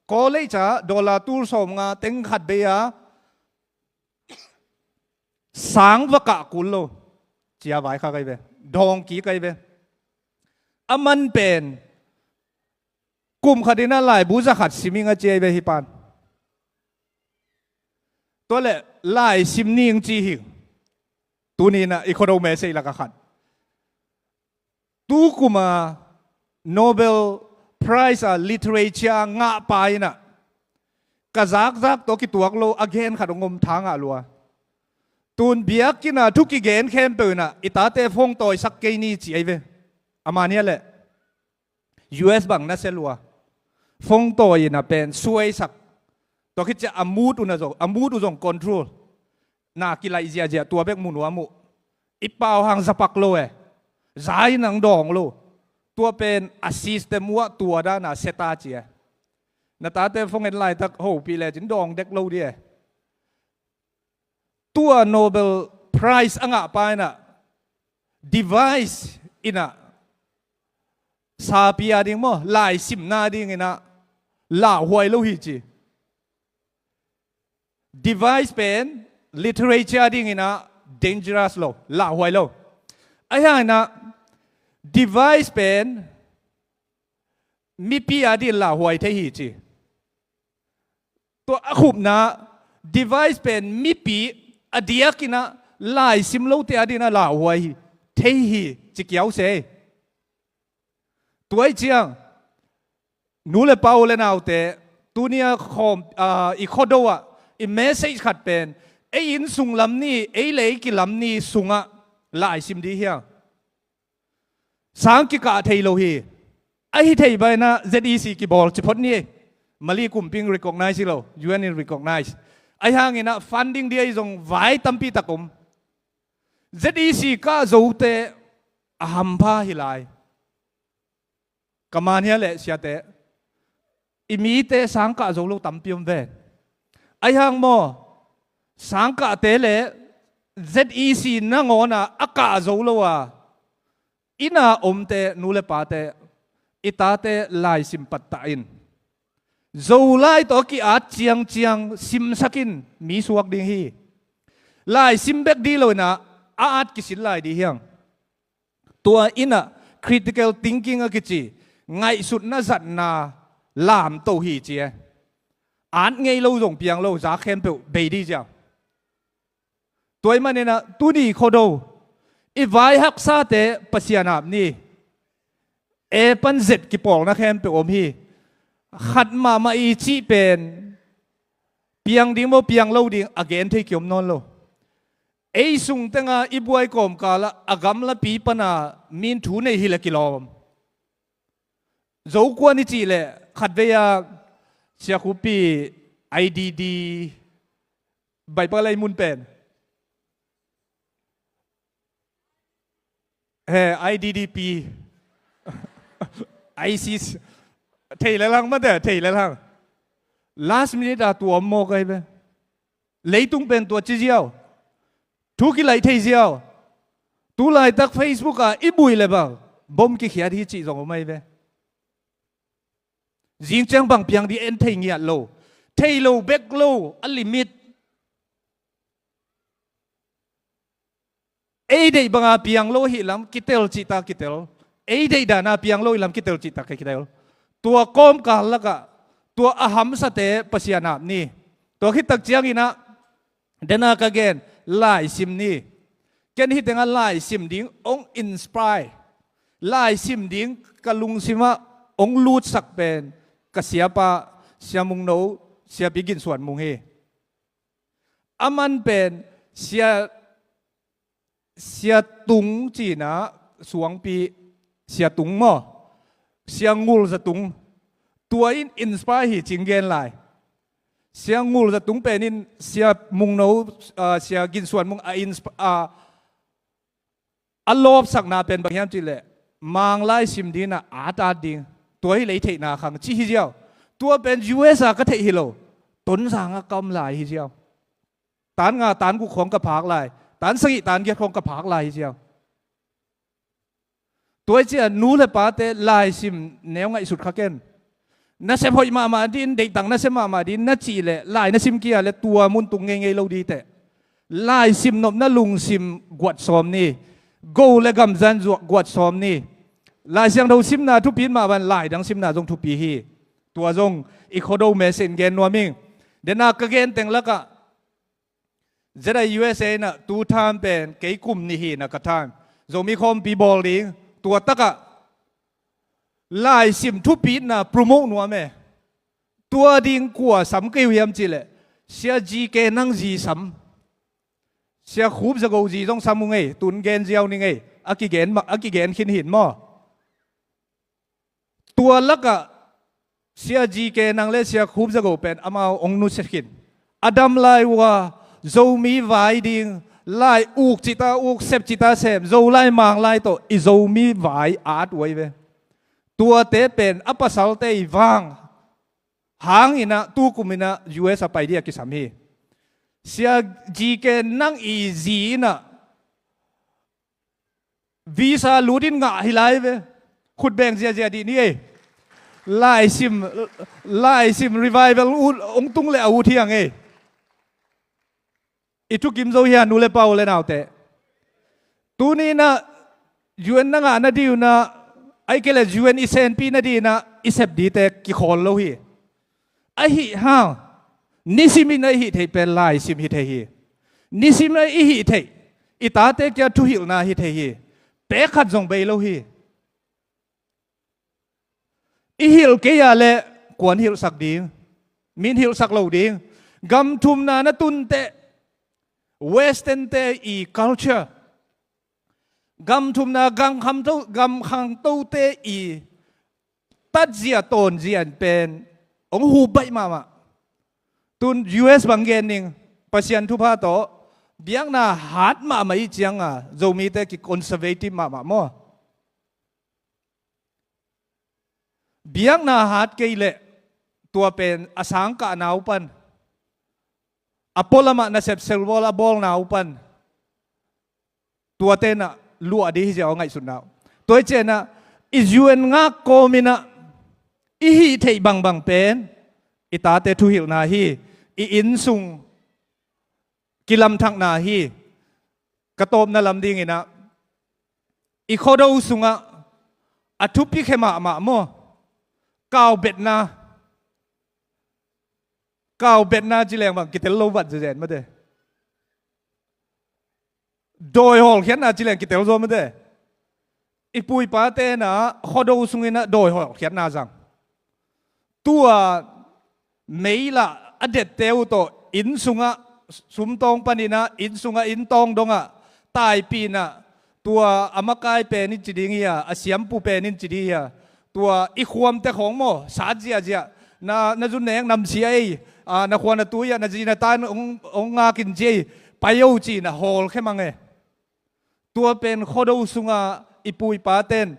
College ah dollar tul sawmnga teng khat bei a sang va kah kul lo. Ci-a vaikhak ahi ve. Dawng kik ahi ve. A man pen kum khat in ah laibu za khat sim ing a ci ahi ve hih pan. Tua leh laisim ning ci hi. Tuni in ah i Khuado message lak a khat. Tu kum a Nobel Prize a Literature ngah pa in ah ka zakzak tawh kituak lo a gen khat hong om, tha ngah lua. Tu-in biakinn a thu kigen khempeuh in ah i tate phone tawisak kei ni ci ahi ve. A man hi a leh U S bang na sia lua. Phone tawi in ah pen suaisak. Tua khit ciang a mood uh na zong, a mood uh zong control. Na kilaih ziahziah tua bek mu nuam uh. I pau hang za pak lo e. Za in hong dawng lo. Tua pen a system uh ah tua dan a set a ci e. Na tate phone en laitak hopih lecin dawng dek lo dih e. Tua Nobel Prize a ngah pa in ah device in ah sapi a ding maw, laisimna ding in ah lauhuai lo hi ci. Device pen literature ding in ah dangerous lo, lauhuai lo. Ahi hangin ah device pen mipi a ding in lauhuai thei hi ci. Tua a khupna, device pen mipi a diakin ah laisim lote a ding in ah lauhuai thei hi ci kiau se. Tua ahih ciang nu le pa, u le naute, tuni a khawm, ah, i Khuado ah i message khat pen ei inn sung lam ni, ei le ei kilam ni sungah laisim dih hiang. Sang kikah thei lo hi. Ahi thei bangin ah Z E C kibawl ci phot ni. Mali kumpi in recognize hi lo, U N in recognize. Ahi hangin ah funding ding ahi zong vai tampi tak om. Z E C kah zote a hampha hi lai. Ka man hi a leh siate, i mite sang kah zo lo tampi om ve. Ahi hang maw, sang kahte le Z E C nangawn a a kah zo lo a inn a omte, nu le pate, i tate laisim pattah in. Zolai tawh a ki-at ciangciang simsak in, mi suak ding hi. Laisim bek ding lo in ah a at kisin lai ding hiang. Tua in ah critical thinking a kici ngaihsutna zatna lamto hi ci e. At ngei lo zong piang lo, za khempeuh bei ding ziau. Tua ahih manin ah tuni Khuado i vai haksate Pasian ap ni. A pan Z kipawlna khempeuh om hi. Khat mahmah i cih pen piang ding maw, piang lo ding a gen thei kiom nawn lo. Ei sung tenga i buai kawmkal ah a gamlapi pana min thu nei hi le kilawm. Zokuan i cih leh khatvei a Sia Khup pi I D D, Baibal ei mun pen, he, I D D P, ISIS, thei le lang mate, thei le lang. Last minute a tua om mawk ai ve. Leitung pen tua ci ziau, thu kilaih thei ziau. Tu laitak Facebook a i buai le bang bom kikhiat hi cih zong om ai ve. Zing ciang bang piang ding en thei ngiat lo, thei lo bek lo, a limit. Ei deih banga piang lo hi lam kitel cihta kitel, ei deih dana piang lo hi lam kitel cihta kitel. Tua kawmkal lakah tua a hamsate Pasian ap ni. Tua khit tak ciangin ah, dena ka gen, laisim ni. Ken hi tengah laisim ding hong inspire, laisim ding ka lungsimah hong lutsak pen ka siapa, Sia Mungno, Siapi Gin Suan Mung hi. A man pen Sia, Sia Tung cihna, Suangpi, Sia Tung maw, Sia Ngul Za Tung, tua in inspire hi cing gen lai. Sia Ngul Za Tung pen in Sia Mungno, ah, Sia Gin Suan Mung a insp-, ah, a lawpsakna pen bang hiam cih leh, Manglai sim ding in ah at at ding, tua hi leh i theihna khang ci hi ziau. Tua pen U S a ka theih hi lo, Tonzang a ka om lai hi ziau. Tan nga tan guk khawng ka phak lai, tan sagih tan giat khawng ka phak lai hi ziau. Tua hi ciah nu le pate laisim neu ngaihsut kha ken. Nasep hoih mahmah ding, deihtak nasep mahmah ding na cih leh lai na sim kei a leh tua mun tung ngeingei lo ding teh. Laisim nopna lungsim guat sawm ni. Go le gamzan zuak guat sawm ni. Lai Siangtho simna thupi mah bang lai dang simna zong thupi hi. Tua zong i Khuado message in gen nuam ing. Dena ka gen teng lakah, Z I U S A in ah tu tham pen kei kum nih hi in ah ka tham. Zomi khawmpi bawl ding, tua takah laisim thupitna promote nuam e. Tua ding kua sam kei uh hiam cih leh, Sia G K Nang zi sam. Sia Khup Za Go zi zong sam uh ngei, tun gen ziau ni ngei, a kigen ma-, a kigen khin hin maw. Tua lakah Sia G K Nang le Sia Khup Za Go pen amau hong nusia khin. A dam lai uh a Zomi vai ding, lai uk cihta uk, sep cihta sem, Zolai Manglai tawh i Zomi vai at uh ai ve. Tuate pen a pasalte i vang hang in ah, tu kum in ah U S a pai ding a kisam hi. Sia G K Nang i zi in ah visa lut in ngah hi lai ve. Khut beng ziazia dih ni ei. Laisim, laisim revival ut, hong tung le a ut hiang ei. I thukim zo hia nu le pa u le naute? Tuni in ah U N na ngah na ding un ah, ahih kei leh U N i senpi na ding in ah i sep dingte kikhawl lo hi. Ahi hang, nisim in a i hih theih pen laisim hi thei hi. Nisim in a i hih theih, i tate kia thuhilhna hi thei hi. Pek khat zong bei lo hi. I hilh kei a leh kuan hilhsak ding, min hilhsak lo ding. Gam thumna na tun teh, Western te i culture, gam thumna gam khangto, gam khangtote i tatzia tawnzia pen hong hup baih mahmah. Tun U S bang gen ning, Pasian thupha tawh biakna hat mahmah i cianga Zomite ki conservative mahmah maw? Biakna hat kei leh tua pen a sangkahna uh pan, a pualamah nasep selbawl a bawlna uh pan, tuate in ah luah ding hi ziau a ngaihsutna uh. Tua hi ciangin ah i U N ngak kawmin ah i hih theih bangbang pen i tate thuhilhna hi, i inn sung kilamthakna hi. Ka tawpna lam dingin ah i Khuado sungah a thupi khe mahmah maw? Kaubetna. Kaubetna ci leng bang kitel lo vat zezen mate. Dawi hawlkhiatna ci leng kitel zo mate. I pu i pate in ah Khuado sungin ah dawi hawlkhiatna zang. Tua mei lah a dette uh tawh inn sungah, sumtawng panin ah inn sungah, inn tawng dongah taipih in ah, tua a makai pen in ci ding hi a, a siampu pen in ci ding hi a, Tua i khuamte khawng maw, sat ziahziah, na, na zuneng namsia ei, a, na khua na tui ah na zi na tan hong, hong ngakin zi ei, pai o ci-in a hawlkhia mang e. Tua pen Khuado sunga i pu i paten,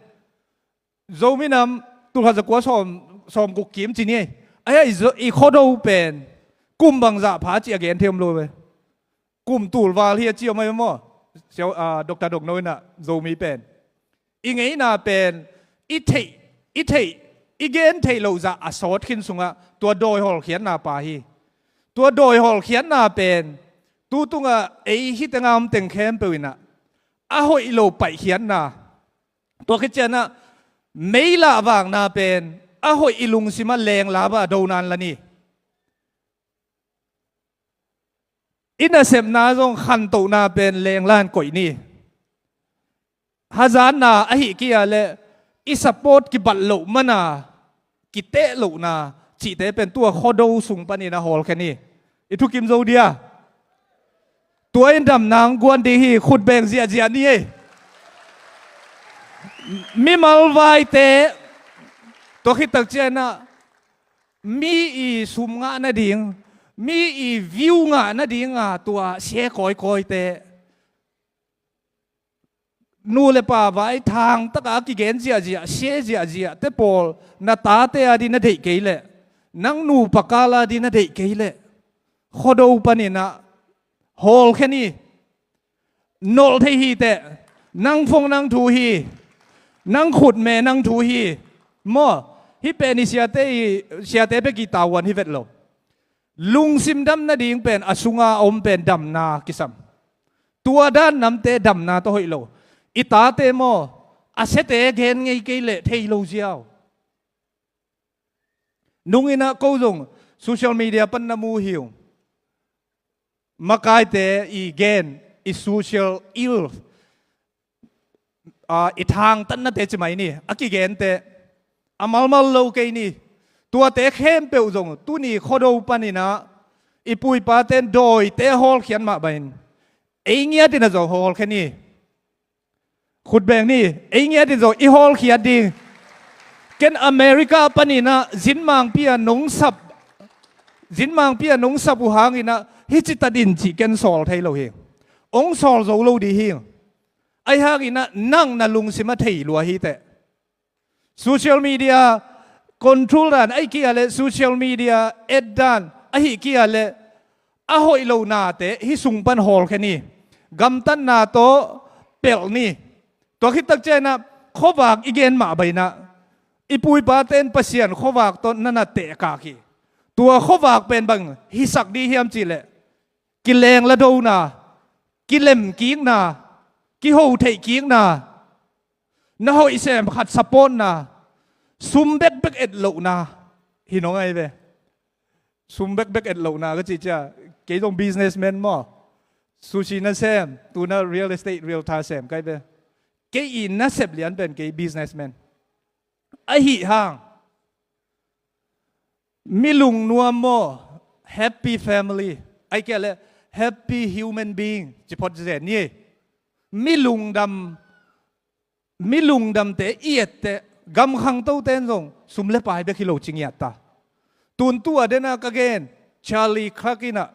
Zomi nam tulkhat zakua sawm, sawmguk kim ci ni ei. Ahi a i, Zo-, i Khuado pen kum bangzah pha ci a gen thei om lo ve. Kum tul val hi a ci om ahi maw. Siau, a, Doctor Dok No in a Zomi pen, i ngeina pen i theih, i theih, i gen theih loh zah a sawt khin sungah tua dawi hawlkhiatna pha hi. Tua dawi hawlkhiatna pen tu tungah ei hi tenga om teng khempeuh in a, a hoih lo paihkhiatna, tua khit ciangin a mei lahvakna pen a hoih i lungsim ah lengla bang a do nan la ni. I nasepna zong khantohna pen lengla in koih ni. Hazatna ahi kei leh i support kibat loh man a kiteh lohna cihte pen tua Khuado sung panin a hawlkhia ni. I thukim zo dia. Tua in damna hong guan ding hi, khut beng ziahziah ni ei. Mimal vaite, tua khit tak ciangin a mi i sum ngah nading, mi i view ngah nadinga tua sia kawikawite, nu le pa vai thang taka a kigen ziahziah, sia ziahziahte pawl, na tate a ding na deih kei leh, nang nupa kal a ding na deih kei leh, Khuado panin a hawlkhia ni. Nolh thei hi teh, nang phone nang thu hi, nang khutme nang thu hi. Maw, hih pen i siate i, siate bek i tavuan hi vet lo. Lungsim dam nading pen a sunga a om pen damna kisam. Tua dan namte damna tawh hoih lo. I tate maw, a siate gen ngei kei leh thei lo ziau. Nung in a ko zong social media pan na mu hi ung. Makaite i gen, i social ill, a, i thangtatnate ci mai ni, a kigente a malmal lo kei ni. Tuate khempeuh zong tuni Khuado panin a i pu i paten dawite hawlkhiat mah bangin ei ngiat in a zong hawlkhia ni. Khut beng ni, ei ngiat in zong i hawlkhiat ding. Ken America panin a zinmangpi a nong sap, zinmangpi a nong sap uh hangin a hih ci ta ding cih ken sawl thei lo hi. Hong sawl zo lo ding hi. Ahi hangin a nang na lungsim a thei lua hi teh. Social media control dan ahi kei leh, social media et dan ahi kei leh, a hoih lo nate hih sung pan hawlkhia ni. Gamtatna tawh pelh ni. Tua khit tak ciangin a khuavak i gen mah bangin a i pu i paten Pasian khuavak tawh na na tehkak hi. Tua khuavak pen bang hisak ding hiam cih leh, kilengladona, kilemkikna, kihotheihkikna, na hoih sem khat supportna, sum bekbek etlohna hi nong ahi ve. Sum bekbek etlohna ka cih ciang, kei zong businessman maw. Sushi na sem, tu na real estate realtor sem ka hi ve. Kei i nasep lian pen kei businessman. Ahi hang mi lungnuam maw, happy family, ahi kei leh happy human being ci phot zen ni. Mi lungdam, mi lungdamte i etteh, gam khangtote in zong sum le pai bek hi lo ci ngiat ta. Tun tua dena ka gen, Charlie Kirk in a,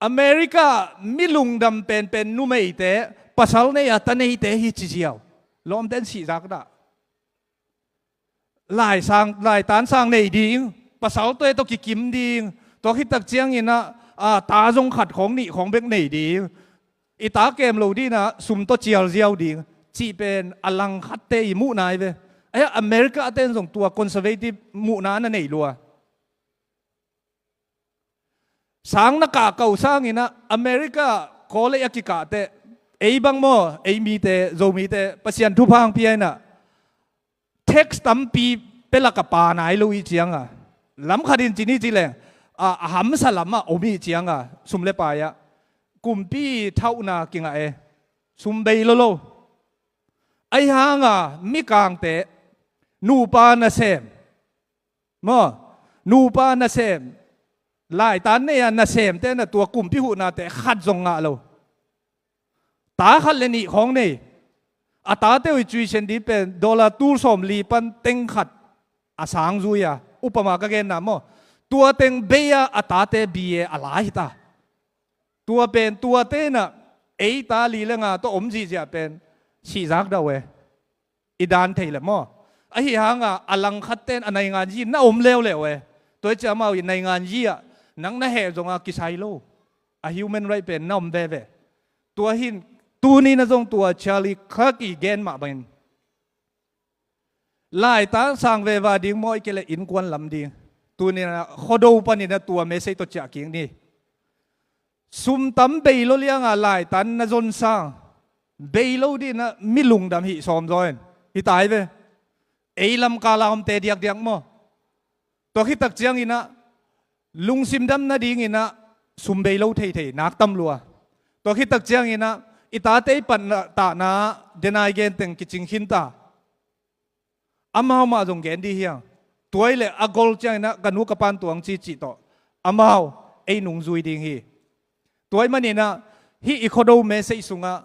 America mi lungdam penpen numeite, pasal nei a ta neite hi ci ziau. Lawmte in sihzak dah. Laisang, laitan sang nei ding, pasal tawh e tawh kikim ding, tua khit tak ciangin a, a, ta zong khat khawng nih khawng bek nei ding. I ta kem lo ding a, sum tawh cial ziau ding, cih pen a langkhatte i muhna hi ve. Ahi a America te in zong tua conservative muhna na nei lua. Sang na kahkah uh sangin a America college a kikah teh, ei bang maw, ei mite, Zomite, Pasian thupha hong pia in a, tax tampi pia lak a pha nai lo i ciang a, lam khat in ci ni ci leng, a, a hamsa lam ah om i ciang a, sum le pai ah kumpi thauhna kingah e, sum bei lo lo. Ahi hang a mikangte, nupa nasem, maw, nupa nasem, laitan nei a nasemte in a tua kumpi huhnate khat zong ngah lo. Ta khat le nih khawng nei. a tate uh i tuition ding pen dollar tul sawm li pan teng khat a sang zui a, upama ka genna maw, tua teng bei a a tate B A a la hi ta. Tua pen tuate in ah ei ta li le nga tawh om zihziah pen sihzak dah uh e. I dan thei le maw? Ahi hanga a langkhat ten a naingan yi na om leuleu e. Tua hi ciah amau i naingan yi ah nang na heh zonga kisai lo a human right pen na om veve. Tua hin tuni na zong tua Charlie Kirk i gen mah bangin laitan sang veva ding maw, i kei le innkuan lam ding. Tuni na Khuado panin a tua message tawh ciah kik ni. Sum tam bei lo lianga laitan na zon sang bei lo dihna mi lungdam hih sawm zaw in hi tai ve. Ei lamkala omte diakdiak maw? Tua khitak cianginah lungsim dam nadinginah sum bei lo theithei nak tam lua. Tua khitak cianginah i tate i patna tahna denai genteng kicing khinta. Amau mah zong gen dih hiang. Tuai le a gol cianginah ka nu ka pan tuang ci cih tawh amau ei nungzui ding hi. Tuai maninah hih i Khuado message sungah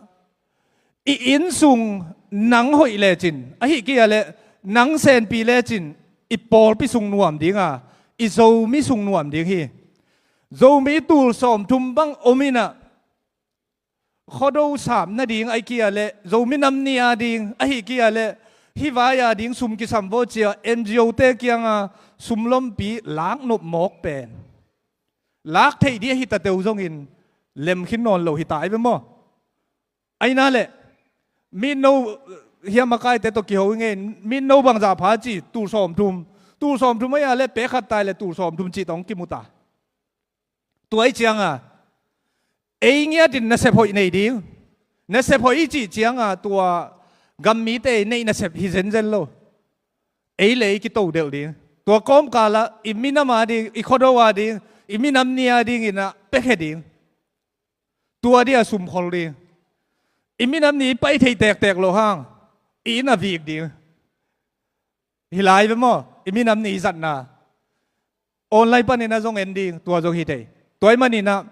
i inn sung nang hoih lecin, ahi kia le nang senpi lecin i pawlpi sung nuam dinga i Zomi sung nuam ding hi. Zomi tul sawmthum bang ominah Khuado sap nading ahi kia le Zomi nam ni a ding ahi kia le hih vai a ding sum kisam vaw cia N G O te kianga sum lompi lak nop mawk pen lak theih dih ahi tateu zongin lem khin nawn lo hi ta ai ve maw? Aina le mitno hiam a kaite tawh kiho i ngei mitno bangzah pha ci tul sawmthum, tul sawmthum ahi a le pekhat tai le tul sawmthum ci tawng kimuta. Tua i cianga ei ngiatin nasep hoih nei ding. Nasep hoih i cih cianga tua gammite i neih nasep hi zenzen lo. Ei le ei kito delh ding. Tua kawmkala i minam a ding, i Khuado a ding, i minam ni a dinginah pekhe ding. Tua dia sumkhol ding. I minam ni i pai thei tektek loh hang i inn a vik ding. Hi lai ve maw? I minam ni i zatna online paninah zong en ding, tua zong hi thei. Tua i maninah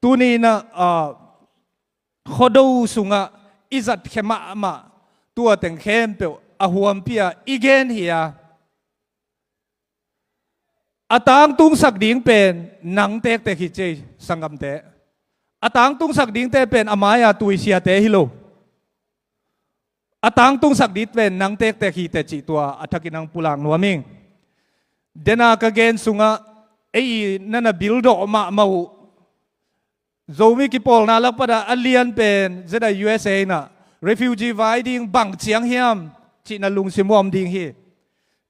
tuninah ah, Khuado sungah i zat khia mahmah tua teng khempeuh a huampi a i gen hi a. A tangtungsak ding pen nang tektek hi cei sanggamte. A tangtungsak dingte pen a mai-a tuisiate hi lo. A tangtungsak ding pen nang tektek hi teh cih tua a thakin ang pulak nuam ing. Dena ka gen sungah ei nana bildawh mahmah uh Zomi kipawlna lakpata a lian pen Z I U S A inah refugee vai ding bang ciang hiam cihna lungsim uh a om ding hi.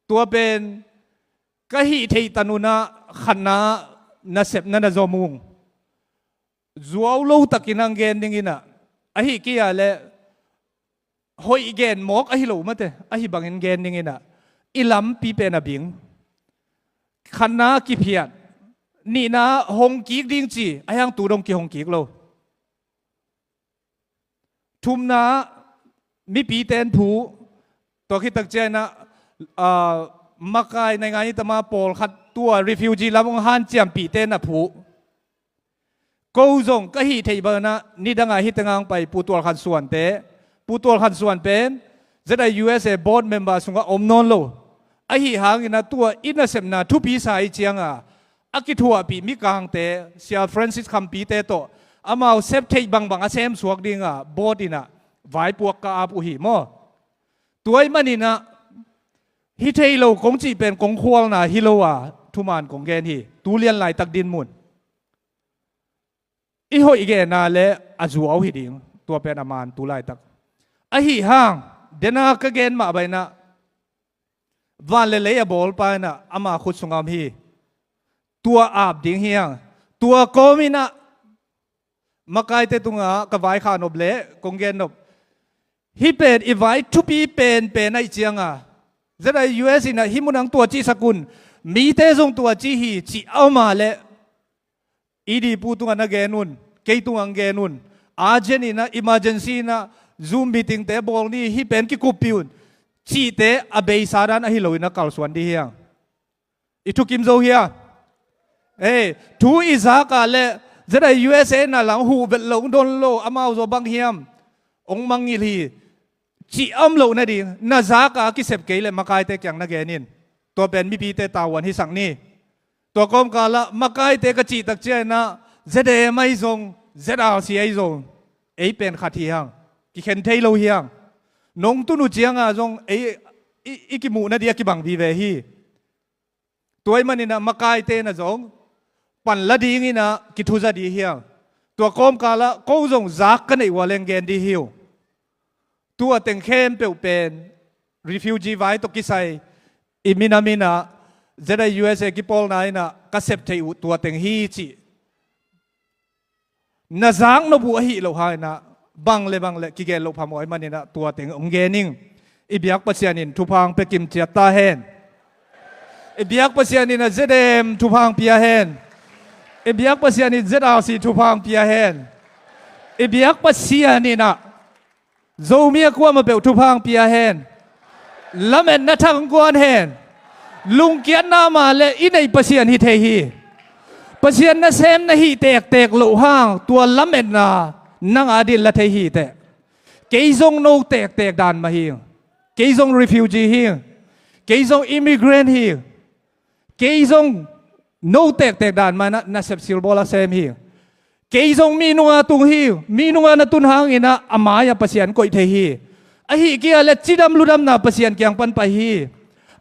Tua pen ka hih theih tanunah khatna nasepna na zom ung. Zuau lo takin ang gen dinginah ahi kia le hoih gen mawk ahi lo mate ahi bangin gen dinginah i lampi pen a bing. Khatna kiphiat, nihna hong kik ding ci a hiang tu dong kihong kik lo. Thumna mipite in phu. Tua khitak cianah ah, makai naingan i tama pawlkhat tua refugee lam hong hanciampihte na phu. Ko zong ka hih theih banah nidangah hih tengah ang pai Pu Tual Khan Suante, Pu Tual Khan Suan pen Z I U S A board member sungah om nawn lo. Ahi hanginah tua i nasepna thupi sa i cianga a kithuahpih mikangte Sia Francis Khampite tawh amau sep theih bangbang a semsuak dinga board inah vaipuak ka ap uh hi maw? Tua i maninah hi thei lo kong cih pen kong khualna hi lo a thuman kong gen hi. Tu lian laitak dinmun i hoih genna le a zuau hi ding. Tua pen a man tu laitak ahi hang dena ka gen mah bainah van le lei a bawlpa inah ama khut sungah om hi. Tua ap ding hiang. Tua kawminah makaite tungah ka vaikhak nop le kong gen nop hih pen i vai thupi penpen ahi cianga Z I U S inah hih munang tua cihsak un, mite zong tua ci hi cih a om a le E D pu tungah na gen un, kei tungah ang gen un. Urgent inah emergency inah Zoom meetingte bawl ni hih pen kikuppih un cihte a beisa dan ahi loinah kalsuan dih hiang. I thukim zo hia? Ei thu i zaka le Z I U S A na lang huh vet lo hong don lo amau zaw bang hiam? Hong mangngilh hi. cih a om loh nading, na zak a kisep kei leh makaite kiang na gen in. Tua pen mipite tavuan hisak ni. Tua kawmkal ah makaite ka cih tak ciangin ah Z M ahi zong, Z R C ahi zong, ei pen khat hi hang. Kikhen thei lo hi hang. Nong tun uh ciang a zong ei i, i kimuh nading a kibang vive hi. Tua ahih manin ah makaite na zong pan la dingin ah kithuza ding hi hang. Tua kawmkal ah ko zong zak ka neih uh a leng gen ding hi uh. Tua teng khempeuh pen refugee vai tawh kisai i minam in ah, Z I U S A kipawlna in ah ka sep theih uh tua teng hi cih na zak nop uh ahih loh hangin ah bang le bang le kigen loh phamawh ahih manin ah tua teng hong gen ing. I biak Pasian in thupha hong pia kim ciat ta hen. I biak Pasian in ah Z M thupha hong pia hen. I biak Pasian in Z R C thupha hong pia hen. I biak Pasian in ah Zomi a kuamah peuh thupha hong pia hen. Lametna thak hong guan hen. Lungkiatna mah le i neih Pasian hi thei hi. Pasian nasem na hih tektek loh hang tua lametna nang adin la thei hi teh. Kei zong no tektek dan mah hi. Kei zong refugee hi. Kei zong immigrant hi. Kei zong no tektek dan mah na, nasep silbawl a sem hi. Kei zong mi nunga tung hi. Mi nunga na tun hangin ah a mai-ah Pasian koih thei hi. Ahih kei leh cidam ludamna Pasian kiang pan pai hi.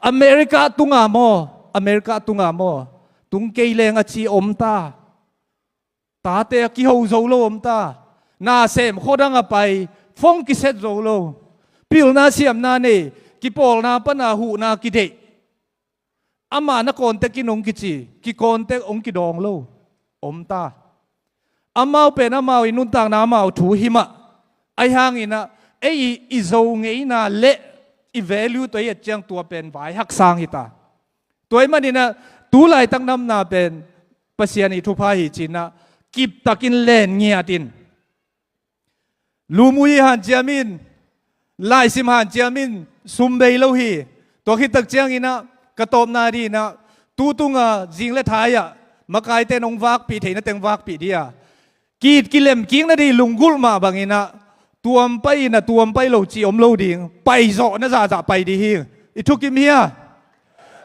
America tunga maw, America tunga maw, tung kei leng a ci om ta. Tate a kiho zo lo om ta. Na sem khuadang a pai, phone kiset zo lo. Pilna siamna nei, kipawlna pana huhna kideih. Amah na contact in hong kici, kicontact hong kidawng lo om ta. Amau pen amau i nuntakna amau thu hi mah. Ahi hangin ah ei i, i Zo ngeina le i value tawh i et ciang tua pen vai haksang hi ta. Tua ahih manin ah tu laitak namna pen Pasian i thupha hi ci-in ah kiptakin len ngiat in. Lum uh hi hanciam in, laisim hanciam in, sum bei lo hi. Tua khit tak ciangin ah ka tawpna dingin ah tu tunga zing le thai-ah makaite in hong vakpih theihna teng vakpih ding a, ki-it kilem kik nading lunggulh mah bangin ah tuam pai in ah tuam pai lo cih om lo ding, paizawhna zahzah pai ding hi. I thukim hi a.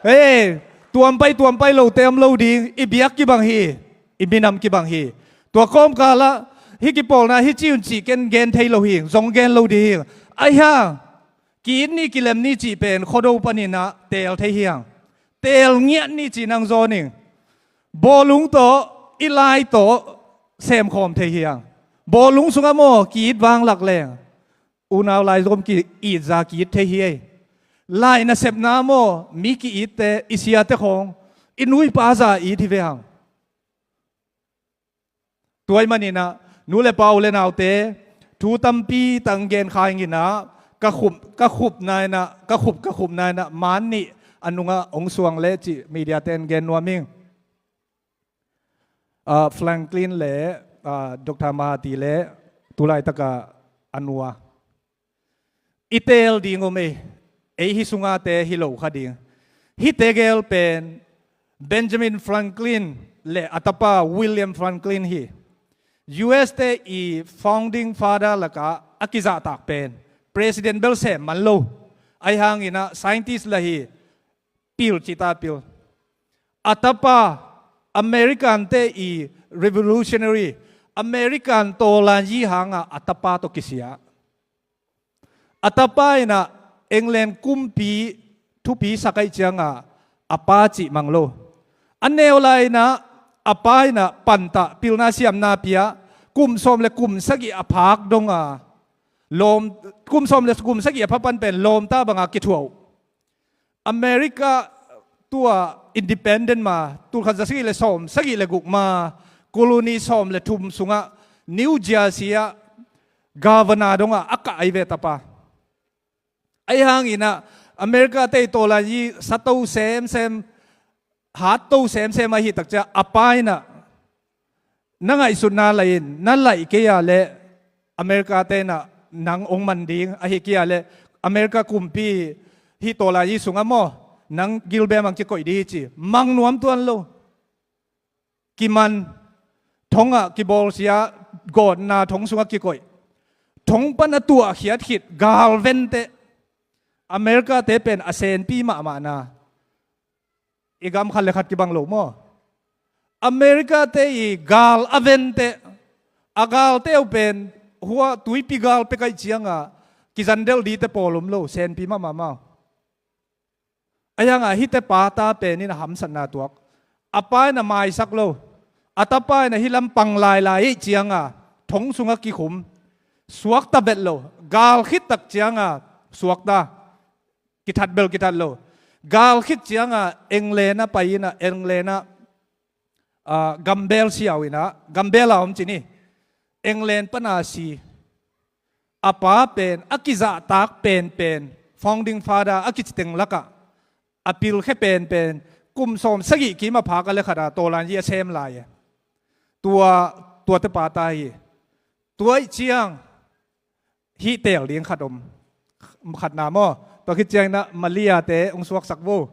Hei, tuam pai tuam pai lote om lo ding, i biak kibang hi, i minam kibang hi. Tua kawmkal ah hih kipawlna hih ci un cih ken gen thei lo hi, zong gen lo ding hi. Ahi hang ki-it ni kilem ni cih pen Khuado panin ah teel thei hi hang. Teel ngiat ni cih nang zawn ing. Bawlung tawh, i lai tawh semkhawm thei hi hang. Bawlung sungah maw ki-it vanglak leng unau lai zom ki-it za ki-it thei hi ei. Lai nasepna maw mi ki-itte, i siate khawng i nu i pa za it hi ve hang. Tua ahih manin ah nu le pa, u le naute, thu tampi tang gen kha ing in ah, ka khup, ka khupna in ah, ka khup, ka khupna in ah man nih a nungah hong suang leh cih mediate in gen nuam ing. Ah, Franklin le, ah, Doctor Mahati le tu laitak a a nu a i teel ding om ei. Ei hih sungate hi lo kha ding. Hihte gel pen Benjamin Franklin le a tapa William Franklin hi. U S te i founding father lakah a kizahtak pen president bel sem man lo. Ahi hangin ah scientist lah hi. Pil cita pil. A tapa American te i revolutionary, American tawlanyi hanga a tapa tawh kisia. A tapa in ah England kumpi thupi sak ahih cianga a pa cih mang lo. A neu lai in ah a pa in ah pantah pilna siamna pia, kum sawm le kum sagih a phak donga lawm, kum sawm le kum sagih a pha pan pen lawmta banga kithuah uh. America tua independent ma, tulkhat za sagih le sawm sagih le guk ma, colony sawm le thum sungah New Jersey ah governor dongah a kah ahi ve tapa. Ahi hangin ah America te i tawlanyi sato semsem, hatto semsem ahi takcia a pa in ah na ngaihsutna lai-in na laih kei a leh America te in ah nang hong man ding, ahi kei a leh America kumpi hih tawlanyi sungah maw nang gilbem ang kikoih ding hi ci. Mang nuam tuan lo. Kiman, thongah kibawlsia, gawtna thong sungah kikoih. Thong pan a tuahkhiat khit gal vente, America te pen a senpi mahmahna. I gam khat le khat kibang lo maw? America te i gal a vente, a galte uh pen hua tuipi gal pekaih cianga kizandelh dite pawl om lo, senpi mahmah mau. A yanga hite pa ta pen in a hamsatna tuak. A pa in a maisak lo. A tapa in a hilam pang lailai ih cianga thong sunga kikhum. Suakta bet lo. Gal khittak cianga suakta. Kithat bel kithat lo. Gal khit cianga England a pai ina England a ah, gambel siau ina, gambel a om cini. England pana si. A pa pen, a kizahtak penpen, founding father a kiciteng laka a pilkhe penpen, kum sawm sagih kim a phak a le khata tawlan hi a sem lai. Tua, tuate pa ta hi. Tua ih ciang hih teel ding khat om. Khatna maw? Tua khit ciang ina Malia te ung suaksak vo.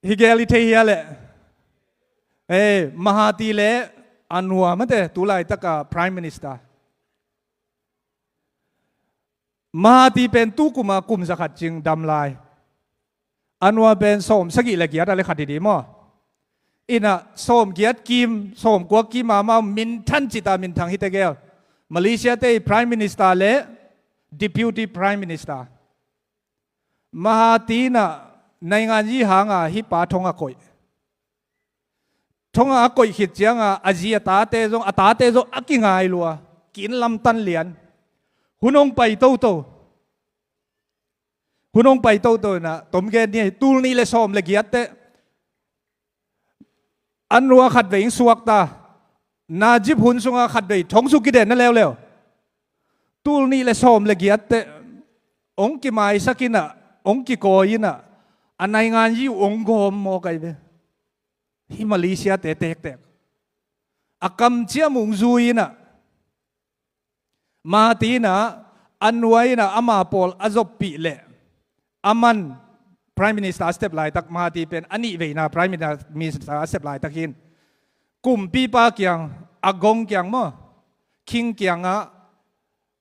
Hi gel i thei hia le. Ei, Mahati le Anwar mate, tu laitaka Prime Minister. Mahati pen tu kuma kum zakhat cing dam lai. Anwar pen sawm sagih le giat a le khat hi di maw? Ina sawm giat kim, sawm kuak kim a mau minthan cita minthang hite gel. Malaysia te Prime Minister le Deputy Prime Minister. Mahati ina naingan yi hanga hih pa thong a koih. Thong a koih khit cianga a zi a tate zong, a tate zong a kingai lua. Kin lamtan lian. Hun hong pai toto. Hun hong pai toto ina, tom gen ni, tul nih le sawm le giatte. Anwar khatvei in suakta. Najib hun sunga khatvei thong suk kidenna leuleu. Tul nih le sawm le giatte. Ong kimaisak ina, ong kikawi ina. A naingan yi ong gawm maw kai ve. Hi Malaysia te tektek. A kamciam ung zui ina. Mahati ina, Anwar ina ama pawl a zoppih le. Aman Prime Minister a step laitak, Mahati pen a nih veina Prime Minister a step laitak hin. Kumpipa kiang, a gong kiang maw? King kianga,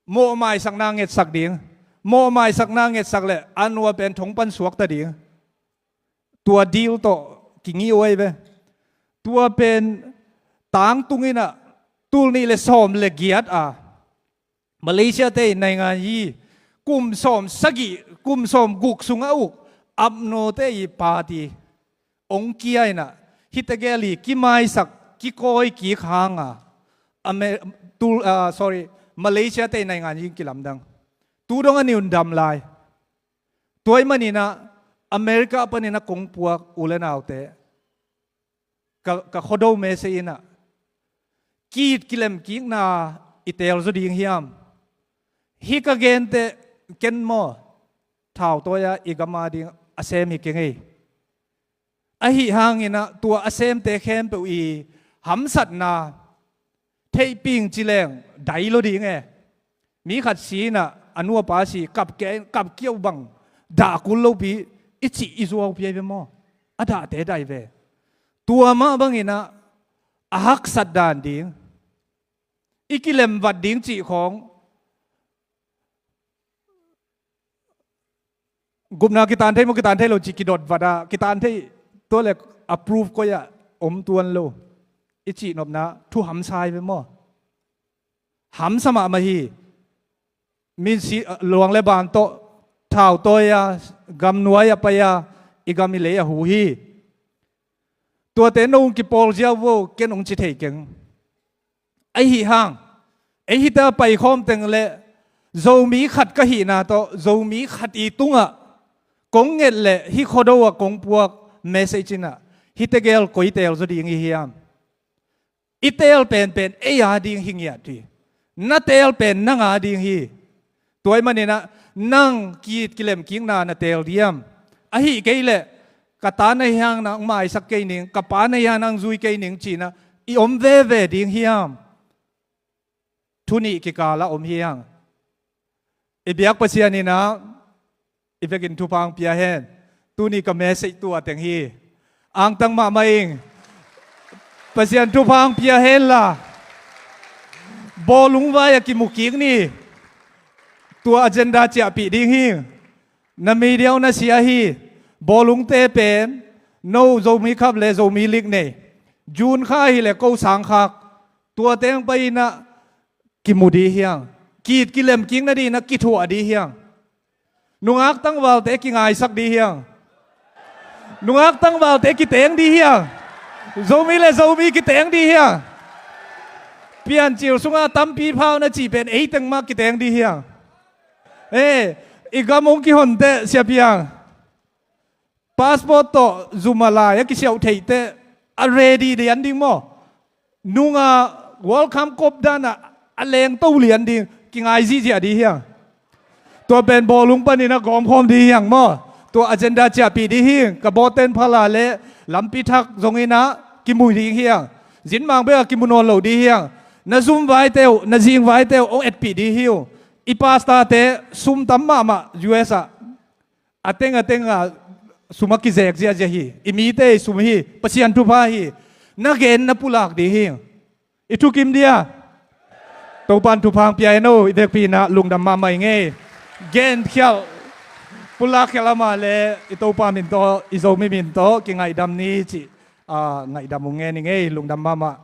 mawhmaisakna ngetsak ding. Mawhmaisakna ngetsak le, Anwar pen thong pan suakta ding. Tua deal tawh kingi uai ve. Tua pen tangtung ina tul nih le sawm le giat a Malaysia te naingan yi kum sawm sagih, kum sawm guk sunga uk Apno te i party ong kia ina hite gel hi kimaisak, kikawi kik hanga Ame-, tul, ah, sorry, Malaysia te naingan yi kilamdang. Tu dong a niun dam lai. Tua ih manina America panina kong puak u le naute. Ka, ka khuado mese ina. Kit kilem kikna i teel zaw ding hiam. Hi ka gente ken maw. Thau toya i gama ding a sem hi keng ei. Ahi hangina tua a semte khempeuh i hamsatna theihping cileng dai lo ding e. Mi khat si ina a nuapa si kap kia, kap kia uh bang dah kul lopi i cih i zuaupi ai ve maw? A dahte dai ve. Tua mah bangina a haksat dan ding i kilemvat ding cih khawng gupna kitan thei maw, kitan thei lo ci kidot vata kitan thei tua le approve koia om tuan lo. I cihnopna thu hamsa ai ve maw? Hamsa mahmah hi. Min si luang le ban tawh thau tawi a gamnuai a pai a i gam i lei a hu hi. Tuate no hong kipawl ziau vo ken hong ci thei keng. Ahi hang ei hita paikhawm teng le Zomi khat ka hihna tawh Zomi khat i tungah kong nget le hi khuado ah kong puak message inah hite gel koi teel zaw ding i hiam? I teel penpen ei a ding hi ngiat hi. Na teel pen nang a ding hi. Tua ahih maninah nang ki-it kilem kikna na teel diam? Ahi kei leh ka ta na hi hang nang maisak kei ning, ka pa na hi hang nang zui kei ning cinah i om veve ding hiam? Thu nih kikal ah om hi hang. I biak Pasian inah i vekin thupha hong pia hen. Tuni ka message tua teng hi. Angtang mahmah ing. Pasian thupha hong pia hen la. Bawlung vai a kimu kik ni. Tua agenda ciahpih ding hi. Na media uh na sia hi. Bawlungte pen no Zomi Cup le Zomi League nei. June kha hi le ko sang khak. Tua teng pai inah kimu di hiang. Kit kilem kik na di inah kithuah di hiang. Nungak tangvalte kingaisak di hiang. Nungak tangvalte kiteng di hiang. Zomi le Zomi kiteng di hiang. Piancil sunga tampi phau na cih pen ei teng mah kiteng di hiang. Eh, i gam hong kihon teh Sia Piang. Passport tawh zuma lai a kisiauh theih teh a ready lian ding maw? Nunga World Cup kop dan a a lengto lian ding kingai zihziah di hiang. Tua pen bawlung panin a gawmkhawm di hiang maw? Tua agenda ciahpih di hi. Ka bawten phala le lampi thak zong inah kimu ding hiang. Zinmang bek a kimu nawn lo di hiang. Na zum vaite uh, na zing vaite uh hong etpih di hi uh. I pastorte sum tam mahmah U S ah. A teng a teng a sum a kizek ziahziah hi. I mite i sum hi. Pasian thupha hi. Na gen na pulak di hi. I thukim dia. Topan thupha hong pia hen aw. I vekpi inah lungdam mahmah ing ei. Gen khialh, pulak khialh a mah le i Topa min tawh, i Zomi min tawh kingaihdam ni cih, ah, ngaihdam hong ngen ing ei. Lungdam mahmah.